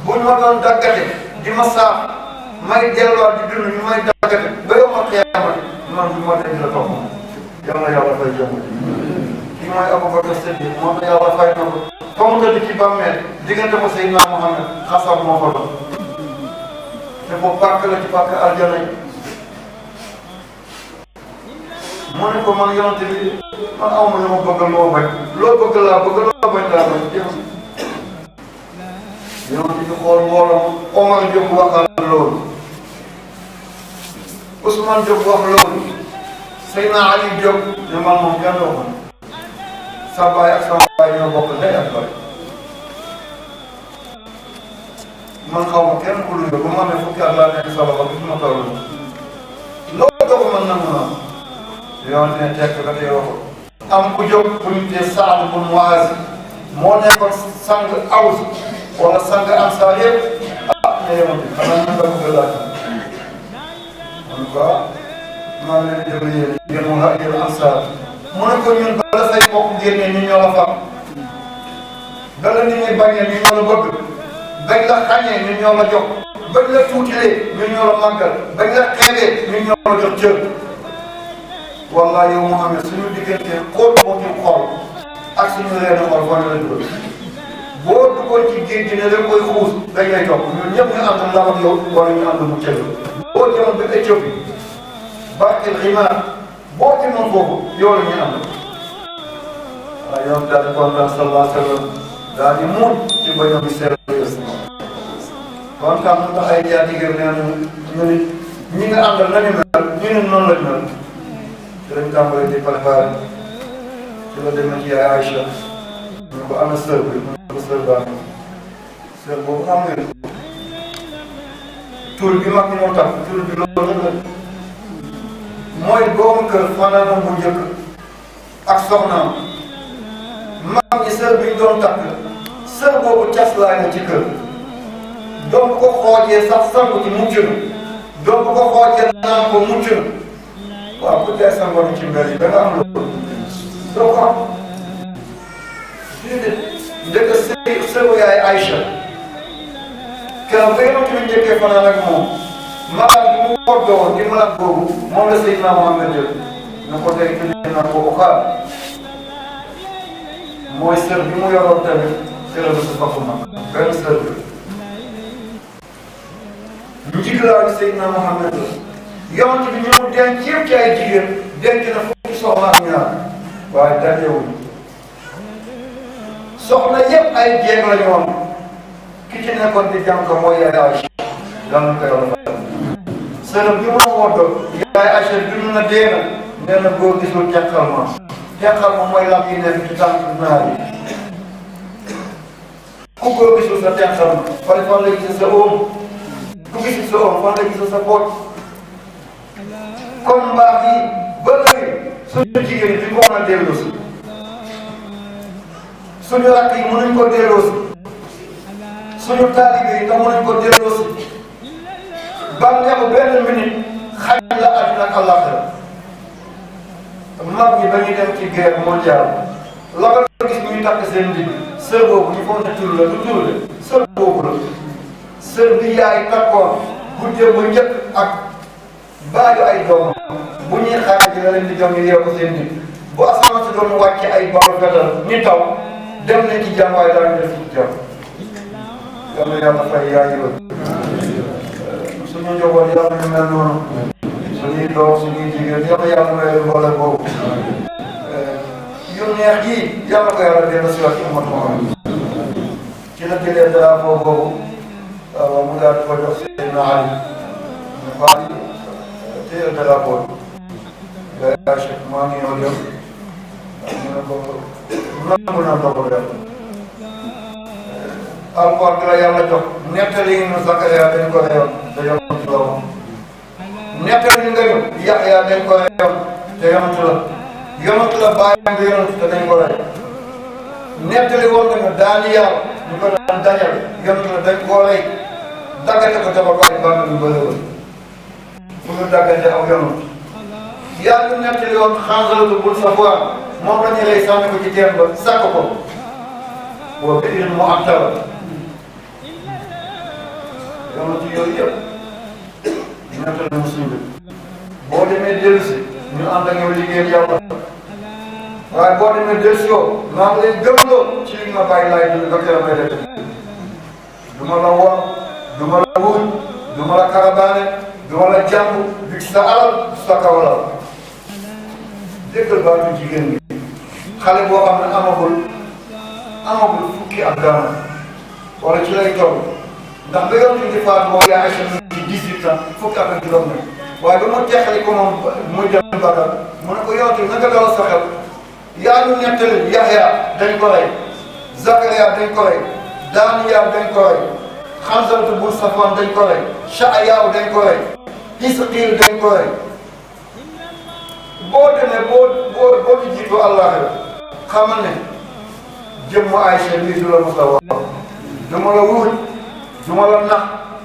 buñ ma doon daggate di ma saaf may delluwaat di dund ñu may daggate ba yow ma xiyaamati man bu ma denc la topp yal na yàlla fay jëm kii mooy Abubakar Siddiq moom la yàlla fay na ko fa mu tëdd ci bàmmeel diggante ma Seydina Muhammad xasab moo ko doon te boobu pàkk la ci pàkk aljana yi mu ne ko man yonent bi man aw ma lu ma bëgg loo bañ loo bëgg laa bëgg loo bañ laa bañ jeex yonent bi xool mbooloo Omar jóg waxal loolu Ousmane jóg wax loolu Seydina Ali jóg ne man moom kenn doo ko sa baay ak sama baay ñoo bokk ndey ak baay man xaw ma kenn ku lu bu ma amee fukki at laa nekk sa loxo bi ma toll loolu dogu man nangu naa yoon ne tekk ba tey waxul am ku jóg bu ñu tee Saad bun Muaz moo nekkoon sang Aws wala sang Ansaar yëpp ne yonent bi xanaa ñu bëgg laaj en tout cas maa ngi leen di déglu yéen Muhaajir Ansaar mu ne ko ñun bala say mbokk génnee ñu ñoo la fam bala nit ñi bañee ñu ñoo la bëgg bañ la xañee ñu ñoo la jox bañ la tuutilee ñu ñoo la màggal bañ la xeebee ñu ñoo la jox cër wallahi yow Muhammad suñu diggante xool boo ci xol ak suñu reenu xol fan la dugal boo duggoon ci géej gi ne da koy xuus dañ lay topp ñun ñëpp ñu ànd ndaw ak yow wala ñu ànd mu cëll boo demoon ba Éthiopie barkeel ximaar boo demoon foofu yow la ñu ànd waaw yow daal di kontaan sallallahu alayhi wa sallam daal di muñ ci bañoo bi seer kon kam mu tax ay jaatigér nee ñu nit ñi nga àndal nañu mel ñu ne noonu lañ mel dañ tàmbalee di préparé ci la demee ci yaay Aïcha ñu ko ana sër bi mu ne ko sër baa sër boobu xam ngeen tur bi mag ñi moo tax tur bi loolu la mooy doomu kër fanaanam bu njëkk ak soxnaam mag ñi sër bi ñu doon takk sër boobu caslaay na ci kër doom ko xoojee sax sangu ci mucc na doom ko xoojee naan ko mucc na waaw ku dee sangoon ci mbir yi da nga am loolu doo ko am déedéet ndeke sëru yaay Aïcha keroog ba yonent bi njëkkee fanaan ak moom malade bi mu woddoo di malade boobu moom la Seydina Muhammad jël na ko tey tuddee naa ko xaar mooy sër bi mu yoroon tamit sër bi su fakku mag benn sër bi njiglaani Seydina Muhammad la yonent bi ñu denc yëpp ci ay jigéen denc na fukki soxna ak ñaar waaye dajewuñu soxna yëpp ay jéeg la ñu woon ki ci nekkoon di jàng mooy yaay Aïcha yàlla na ko yàlla fayal sërëm bi mu woddoo yaay Aïcha dund na dee na nee na góor gisul teqal ma mooy lam yi nekk ci tànk naar yi ku góor gisul sa teqal ma fan la gis sa oom ku gisul sa oom fan la gis sa pooj comme mbaax yi ba léegi suñu jigéen ñi di ko mën a delloosi suñu rakk yi mënuñ ko delloosi suñu taalibe yi te mënuñ ko delloosi bànneexu benn minute xañ la àddina ak àllaaxira mag ñi ba ñuy dem ci guerre mondiale la nga gis ñuy takk seen ndig sër boobu ñu foog ne tur la du tur la sër boobu la sër bi yaay takkoon guddee ba njëkk ak baajo ay doomam bu ñuy xaar ji la leen di jox ñu yeew ko seen nit bu asamaan si doon wàcc ay balu fetal ni taw dem nañ ci jàmm waaye daañu def ci jàmm yal na yàlla fay yaay yoon suñu njaboot yàlla ñu mel noonu suñuy doom suñuy jigéen yal na yàlla may leen boole boobu yu neex yi yàlla ko yàlla dellu si waat umat Muhammad ci la jëlee drapeau boobu mu daal di ko jox Seydina Ali mu faal téye drapeau bi yaa Cheikh maa ngi ñëw dem mu ne ko nangu naa ndogal yàlla alquran bi la yàlla jox nettali ñu Zakariya dañ ko reyoon te yonantu la woon nettali nga ñu Yaxya dañ ko reyoon te yonantu la bàyyam bi yonantu te dañ ko rey nettali woon nga ñu Daaniyal ñu ko daan dajal yonantu la dañ koo rey daggate ko jabar ko ay bànn yu bëri woon mu ñu daggate aw yonantu yaa ngi nettali woon Xanzalatu bun Safwaan moom la ñu lay sànni ko ci teen ba sàkk ko boo biir mu am tala yonantu yooyu yëpp nettali na muslim bi boo demee dellu si ñu ànd ak yow liggéeyal yàlla waaye boo demee dellu si yow maa ngi lay gëmloo ci li ma bàyyi laay dund ba keroog may def du ma la wor du ma la wuuj du ma la karabaane du ma la jàmb du ci sa alal du sa kawalal déggal baatu jigéen bi xale boo xam ne amagul fukki at daana wala ci lay toll ndax ba yoon di faatu moom yaa Aysa ci 18 ans fukki at ak juróom ne waaye ba mu teqali ko moom muy dem Badar mu ne ko yow tamit naka dala sa xel yaa ñu nettali Yaxya dañ ko rey Zakariya dañ ko rey Daaniyal dañ ko rey Xanzalatu bun Safwaan dañ ko rey Sha'yaaw dañ ko rey Hisqiil dañ ko rey boo demee boo ci jiitu àllaaxira xamal ne jëmmu Aysa lii du la mos a wax du ma la wuuj du ma la nax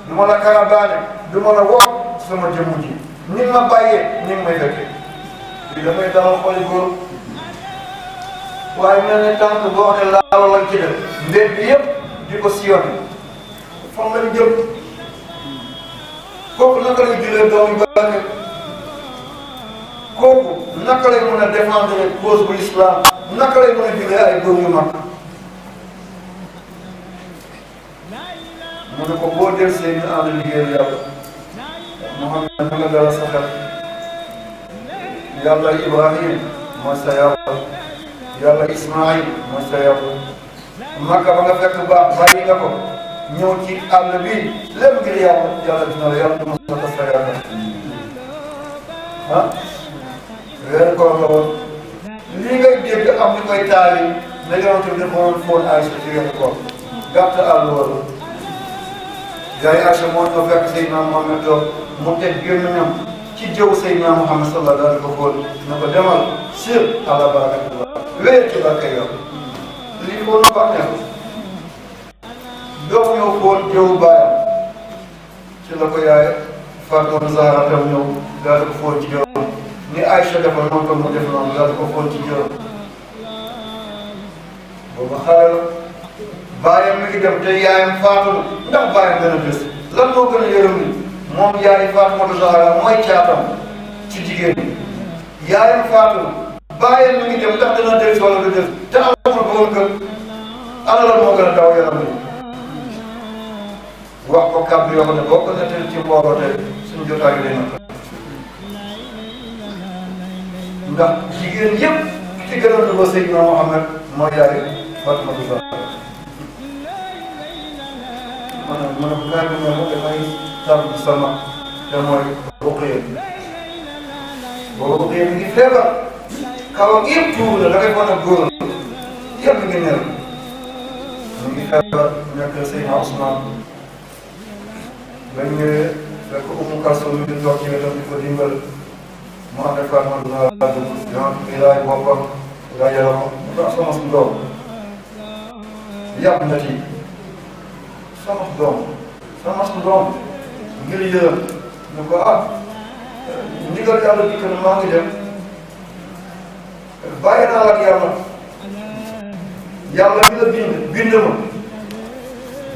du ma la karabaane du ma la wax sama jëmmu ji ni ma bàyyee ni may fekkee lii dafay dalal xoli góor waaye mel ne tànk boo xam ne laalo lañ ci def mbir bi yëpp di ko sillonné fan lañ jëm kooku naka lay julee doom yu bari kooku naka lay mën a défendre cause bu l'islam naka lay mën a julee ay góor yu mag mu ne ko boo del see ñu ànd liggéeyal yàlla Muhammad na nga dara sa xel yàlla Ibrahim mooy sa yàlla yàlla Ismaïl mooy sa yàlla Makka ba nga fekk baax bàyyi nga ko ñëw ci àll bi lépp ngir yàlla dina la yàlla dina sa sa yàlla ah weeru koor la woon lii ngay dégg am ñu koy taali ne yonent bi dafa woon foon Aysa ci weeru koor gàtt àll wala yaay Aysa moo ñëw fekk Seydina Muhammad toog mu teg gémmiñam ci jëw Seydina Muhammad sallallahu alayhi wa sallam ne ko demal sir ala barakatillah wéer ci barke yow lii ko na bànneex doom ñëw foon jëw baayam ci la ko yaay Fatou Zahra tam ñëw daal di ko foon ci jëw ni Aysa defoon noonu ko mu def noonu daal di ko foon ci jëw boobu xale baayam mi ngi dem te yaayam faatu ndax baayam gën a bés lan moo gën a yërëm ni moom yaay Faatumata Zahra mooy caatam ci jigéen ñi yaayam faatu baayam mi ngi dem ndax dana del si wala du des te amul borom kër ana lan moo gën a daw yaram ni wax ko kàddu yoo xam ne boo ko nettali ci mbooloo tey suñu jotaay bi lay na ndax jigéen yëpp ci gën a dugg Seydina Muhammad mooy yaay Faatumata Zahra ma ne ko gars bi ne damay tàmm sama te mooy Ruqayya boobu Ruqayya mi ngi feebar kawam yëpp tuur la da ngay mën a góor yëpp mi ngi nel mi ngi feebar nekk Seydina Ousmane bañ ñëwee fekk Umu Kalsum mi ngi toog ci wetam di ko dimbal mu ànd ak Faatumata Zahra yonent bi raay boppam raayal ko mu tax sama su doom yàpp na ci sama su doom ngir yërëm ne ko ndigal yàlla dikk na maa ngi dem bàyyi naa la ak yàlla bi la bind ma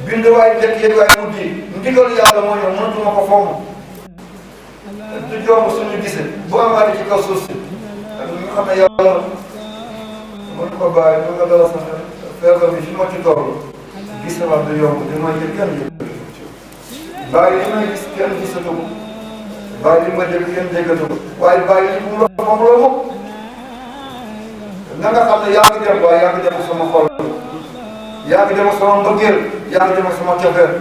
bind waaye njëkk yéen waaye mujj ndigal yàlla moo ñëw mënatuma ko fomm du jomb suñu gisee bu amaatee ci kaw suuf si xam ne yàlla mën ko bàyyi ñu nga dala sax feebar bi fi ma ci toll gis na du yomb di ma jël kenn jël bàyyi li may gis kenn gisatu ko bàyyi li ma dégg kenn déggatu ko waaye bàyyi li mu la moom la moom na nga xam ne yaa ngi dem waaye yaa ngi dem sama xol yaa ngi dem sama mbëggeel yaa ngi dem sama cofeel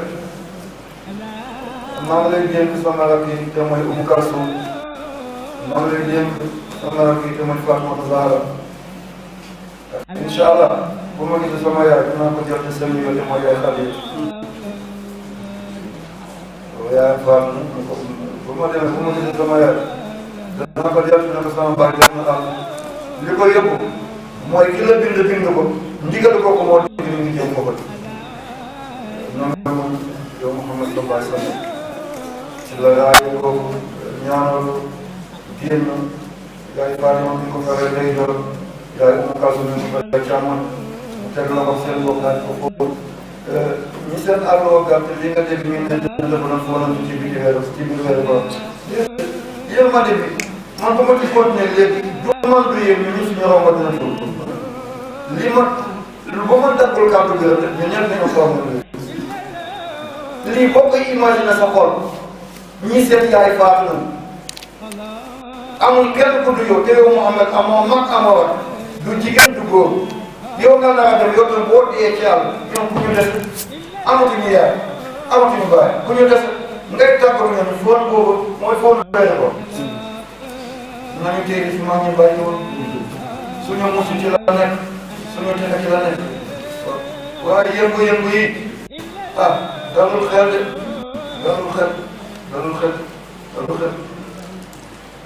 maa ngi lay dénk sama rakk yi te mooy Umu Kalsum maa ngi lay dénk sama rakk yi te mooy Fatimata Zahra incha allah bu ma gisee sama yaay dinaa ko jot seen yoon te mooy yaay Xadi yaay Fall bu ma demee bu ma gisee sama yaay dinaa ko jot ne ko sama baay def na am li ko yëpp mooy ki la bind ko ndigal ko moo dégg ni ngi jëm ko noonu yow Mouhamed sallallahu alayhi wa sallam ci la rajo boobu ñaanal génn yaay Fatima bi ko faree day door yaay Umu Kalsum bi ko faree càmmoñ mu teg la ko seen bopp daal ko foofu ñi seen àlloo gàtt li nga dégg ñu ne dafa doon foonantu ci biir weeru ko yërmande bi man ba ma ci continuer léegi du man du yéen ñu suñu romb dina tuur li ma ba ma daggul kàddu gi rek ñu ñëpp dañoo soxla lii boo koy imaginer sa xol ñi seen yaay faatu na amul kenn ku du yow te yow Mouhamed amoo mag amoo wat du jigéen du góor yow nga nar a dem yow tam boo dee ci yàlla ñoom ku ñu des amatuñu yaay amatuñu baay ku ñu des ngay tàggatoo ñoom foon boobu mooy foon doy ko nañu téye fi mag ñu bàyyi woon suñu musu ci la nekk suñu texe ci la nekk waaye yëngu-yëngu yi ah dalul xel de dalul xel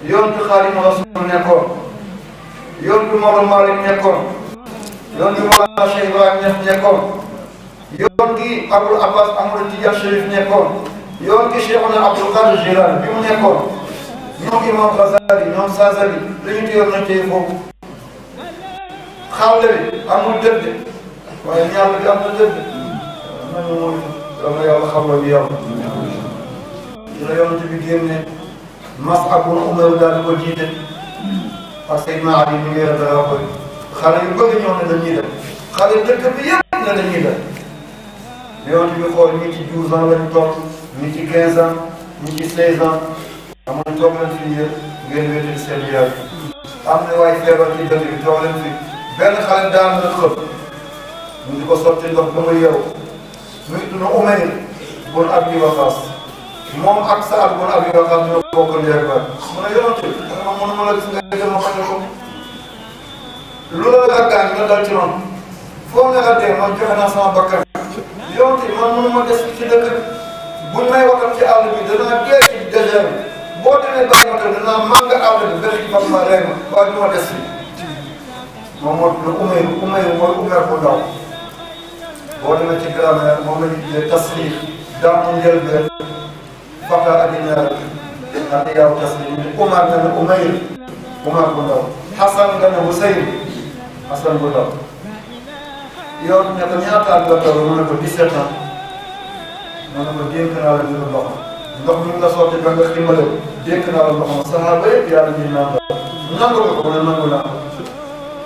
yoon bi Xaadimu Rasuul nekkoon yoon bi Maodo Malick nekkoon yoon bi Mawlana Cheikh Ibrahima Niass nekkoon yoon gi Abul Abbas Ahmad Tidiane Chérif nekkoon yoon gi Cheikhuna Abdul Qadir Jilani bi mu nekkoon ñoom Imam Ghazali ñoom Sazali dañu téyoon nañ tey foofu xawle bi amul dëdd waaye ñaar bi am na dëdd nañu mooy dama yàlla xam la bi yàlla dina yonent bi génne Mus'ab ibn Umayr daal di ko jiite parce que Seydina Ali mi ngi yor dara koy xale yu bëgg ñoo ne dañuy dem xale dëkk bi yëpp ne dañuy dem yonent bi xool ñi ci 12 ans lañu toll ñi ci 15 ans ñi ci 16 ans amuñu toog leen fii yëpp ngeen wéetal seen yaay am na waay feebar ci dëkk bi toog leen fi benn xale daan na xëpp ñu di ko sotti ndox ba mu yeewu muy tudd Umayr bun Abi Waqaas moom ak Saad bun Abi Waqaas ñoo bokk ndéeg ba mu ne yonent bi dama mënuma la gis nga jël ma xañal ko lu la gàggaan nga dal ci noonu foo nga dee man joxe naa sama bakkan yonent bi man mënuma des ci dëkk buñ may waxal ci àll bi danaa dee ci désert bi boo demee bàyyi ma ko danaa màng àll bi benn ci fas ma rey ma waaye du ma des fii moom moo tudd Umayr mooy Umayr bu ndaw boo demee ci grammaire moom la ñu tuddee tasxiir daamu njëlbeen fata adinaar ak yaaw tasxiir Umar nga ne Umayr Umar bu ndaw Xasan nga ne Huseyn Xasan bu ndaw yow ne ko ñaata at nga toll mu ne ko 17 ans mu ne ko dénk naa la ñu ndox mi nga sotti ba nga ximbale dénk naa la ndox ma saxaaba yëpp yàlla ñu naan nangu nga ko mu ne nangu naa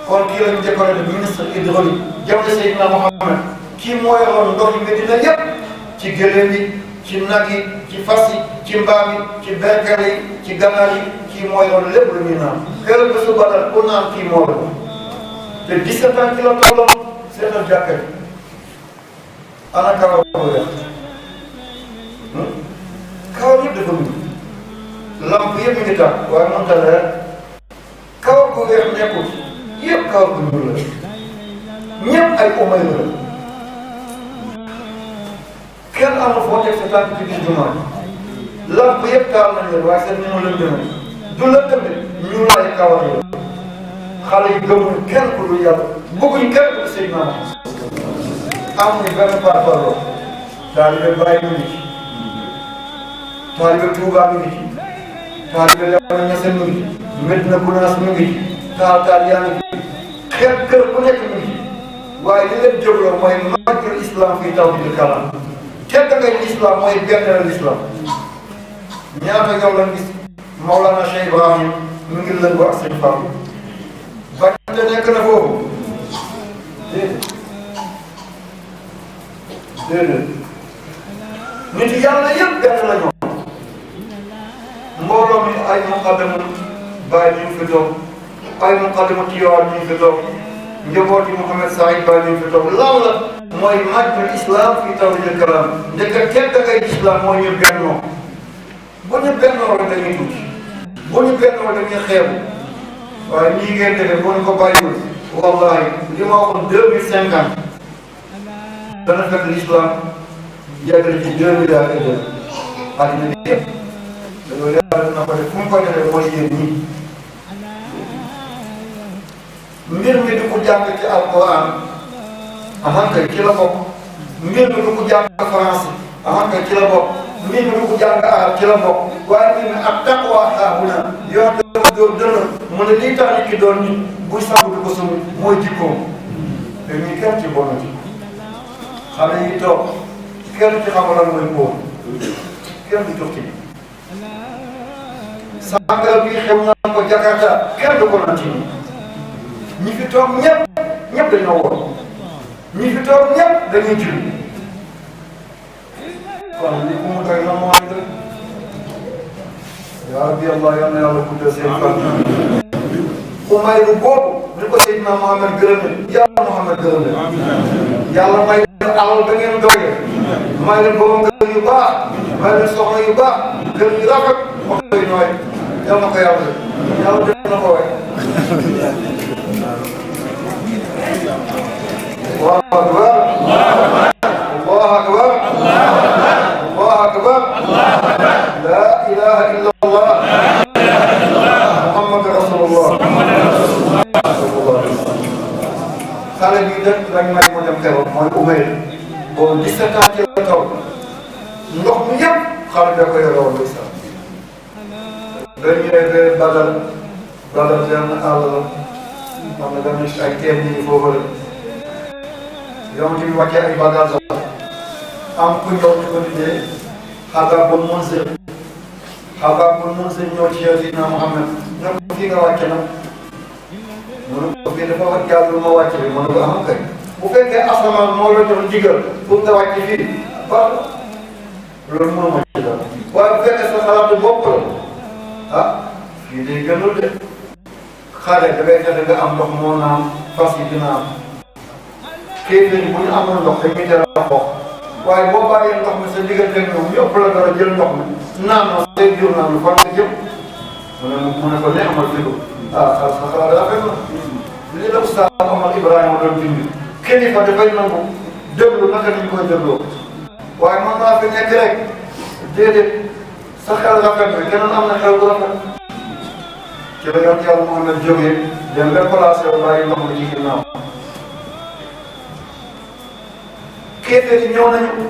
kon kii lañu décoré ministre hydraulique jamono Seydina Mohamed kii moo yoroon ndox yi Medina yëpp ci gëléem yi ci nag yi ci fas yi ci mbaam yi ci berkele yi ci ganaar yi kii moo yoroon lépp lu ñuy naan keroog ba su Badar ku naan kii moo la te 17 ans ci la tolloon seetal jàkka ji ana kawar bu weex kawar yëpp dafa gudd lamp yëpp ngi tàkk waaye mënut a leer kawar bu weex nekkul yëpp kawar bu ñuul la ñëpp ay Umayr la kenn amul foo teg sa tànk ci biir jumaa lamp yëpp taal nañ leen waaye seen ñu leen demee du la demee ñu lay kawar la xale yi gëmuñ kenn ku dul yàlla bëgguñ kenn ku dul Seydina Muhammad amuñu benn parparloo taalibe Baay mi ngi ci taalibe Tuubaa mi ngi ci taalibe Léona Niassène mi ngi ci Medina Gounass mi ngi ci taal yaa ngi ci xeet kër ku nekk mi ngi ci waaye li leen jógloo mooy màggal islam fii tawhidil kalaam tedd ngay islam mooy bennal islam ñaata yow lañ gis Mawlana Cheikh Ibrahim mi ngi lëngoo ak sëñ Fall te nekk na foofu déedéet nit yàlla yëpp benn la ñoom mbooloo mi ay muqaddamu Baay ñu ngi fi toog ay muqaddamu Tiwaawan ñu ngi fi toog njabooti Mouhamed Saïd Baay ñu ngi fi toog lan la mooy majjul islam fii tawhidil kalaam ndeke tedd ngay islam mooy ñu bennoo bu ñu bennoo rek dañuy tuuti bu ñu bennoo dañuy xeebu waaye nii ngeen defee bu ñu ko bàyyiwul wallahi li ma waxoon 2050 dana fekk l'islam yàgg ci 2000 ans et deux àddina bi yëpp loolu yàlla dina ko def fu mu ko defee mooy yéen ñii mbir mi di ko jàng ci alquran aman kay ci la bokk mbir mi di ko jàng français aman kay ci la bokk mbir mi di ko jàng arab ci la bokk waaye mbir mi ak taqwa haahuna yoon dama dóor dënn mu ne lii tax nit ki doon nit buy sangu di ko sumi mooy jikkoom te ñii kenn ci bonati xale yi toog kenn ci xamal lan mooy boobu kenn du jox ci sàngal bi xew naan ko Jakarta kenn du ko naan ci ñi fi toog ñëpp dañoo wóor ñi fi toog ñëpp dañuy julli kon li ku mu doy na mooy rek yaa rabbi allah yal na yàlla guddal seen fan umayru boobu ni ko Seydina Mohamed gërëme yàlla Mohamed gërëme yàlla may leen alal ba ngeen doyee may leen borom kër yu baax may leen soxna yu baax kër yu rafet oto yu nooy yal na ko yàlla def na ko waay الله أكبر الله أكبر الله أكبر لا إله إلا الله محمد رسول الله xale bi dëkk lañ may mu dem keroog mooy Umayr boobu 17 ans ci la taw ndox mi yëpp xale da ko yore woon sax dañu ñëwee Badar benn àll la xam ne dañuy ay teen yi foofu la yonent bi wàccee ay bagages am ku ñëw di ko tuddee Xabaabul Munzir Xabaabul Munzir ñëw ci Seydina Muhammad ne ko fii nga wàcce nag mu ne ko fii dafa wax jàll ma wàcce bi mu ne ko am kay bu fekkee asamaan moo la jox ndigal pour nga wàcce fii baax loolu mënuma ci dara waaye bu fekkee sa xalaatu bopp la ah fii day gënul de xale da ngay fexe nga am ndox moo naan fas yi dina am kéeféer bu ñu amul ndox dañuy tere ndox waaye boo bàyyee ndox mi sa diggante ak ñoom yëpp la dara jël ndox mi naan na say jur naan lu fan nga jëm mu ne ko ne amal fi ah sa xalaat rafet na li la Oustaz Omar Ibrahima doon bind kilifa dafay nangu déglu naka lañ koy dégloo waaye man maa fi nekk rek déedéet sa xel rafet bi keneen am na xel bu rafet ci la yoon yàlla Muhammad jógee dem déplacé wu bàyyi ndox mi ci ginnaaw kéeféer yi ñëw nañu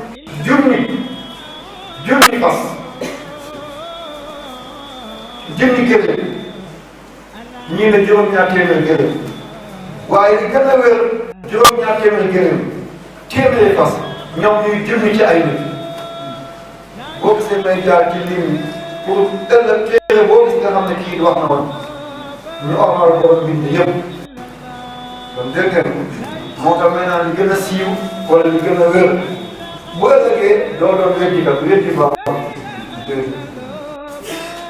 junni fas junni gëléem ñii ne juróom-ñaar téeméer gëléem waaye li gën a wér juróom-ñaar téeméer gëléem téeméeri fas ñoom ñuy junni ci ay nit boo gisee may jaar ci ligne pour ëllëg téere boo gis nga xam ne kii wax na woon ñu ormal borom bind yëpp kon dégg ngeen moo tax maintenant li gën a siiw wala li gën a wér bu ëllëgee doo doon weddi baax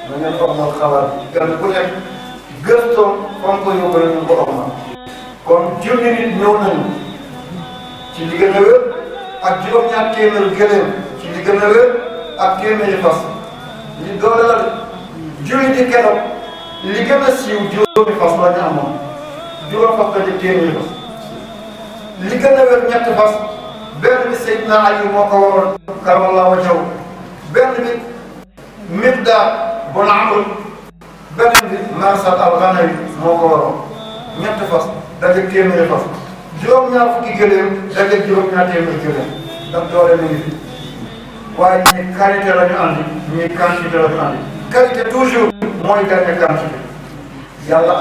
na ngeen ko amal xalaat kenn ku nekk gëstoo fam ko yóbbu rek ñu ko amal kon junni nit ñëw nañu ci li gën a wér ak juróom-ñaar téeméeri gëléem ci li gën a wér ak téeméeri fas li doole la junni di keroog li gën a siiw juróomi fas la ñu amoon juróom fas la ci téeméeri fas li gën a wér ñetti fas benn bi Seydina Ali moo ko waroon karamallahu wajhahu benn bi Miqdaad bun Amr benn bi Marsad al-Ghanawi moo ko waroon ñetti fas dajeeg téeméeri fas juróom-ñaar fukki gëléem dajeeg juróom-ñaar téeméeri gëléem ndax doole mi ngi fi waaye ñii qualité la ñu andi ñii quantité la ñu andi qualité toujours mooy gagné quantité yàlla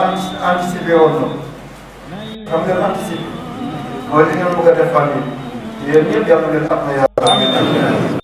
anticipé woon na xam ngeen anticipé mooy li ngeen bëgg a def fan yii yéen ñëpp yàlla ngeen am na yàlla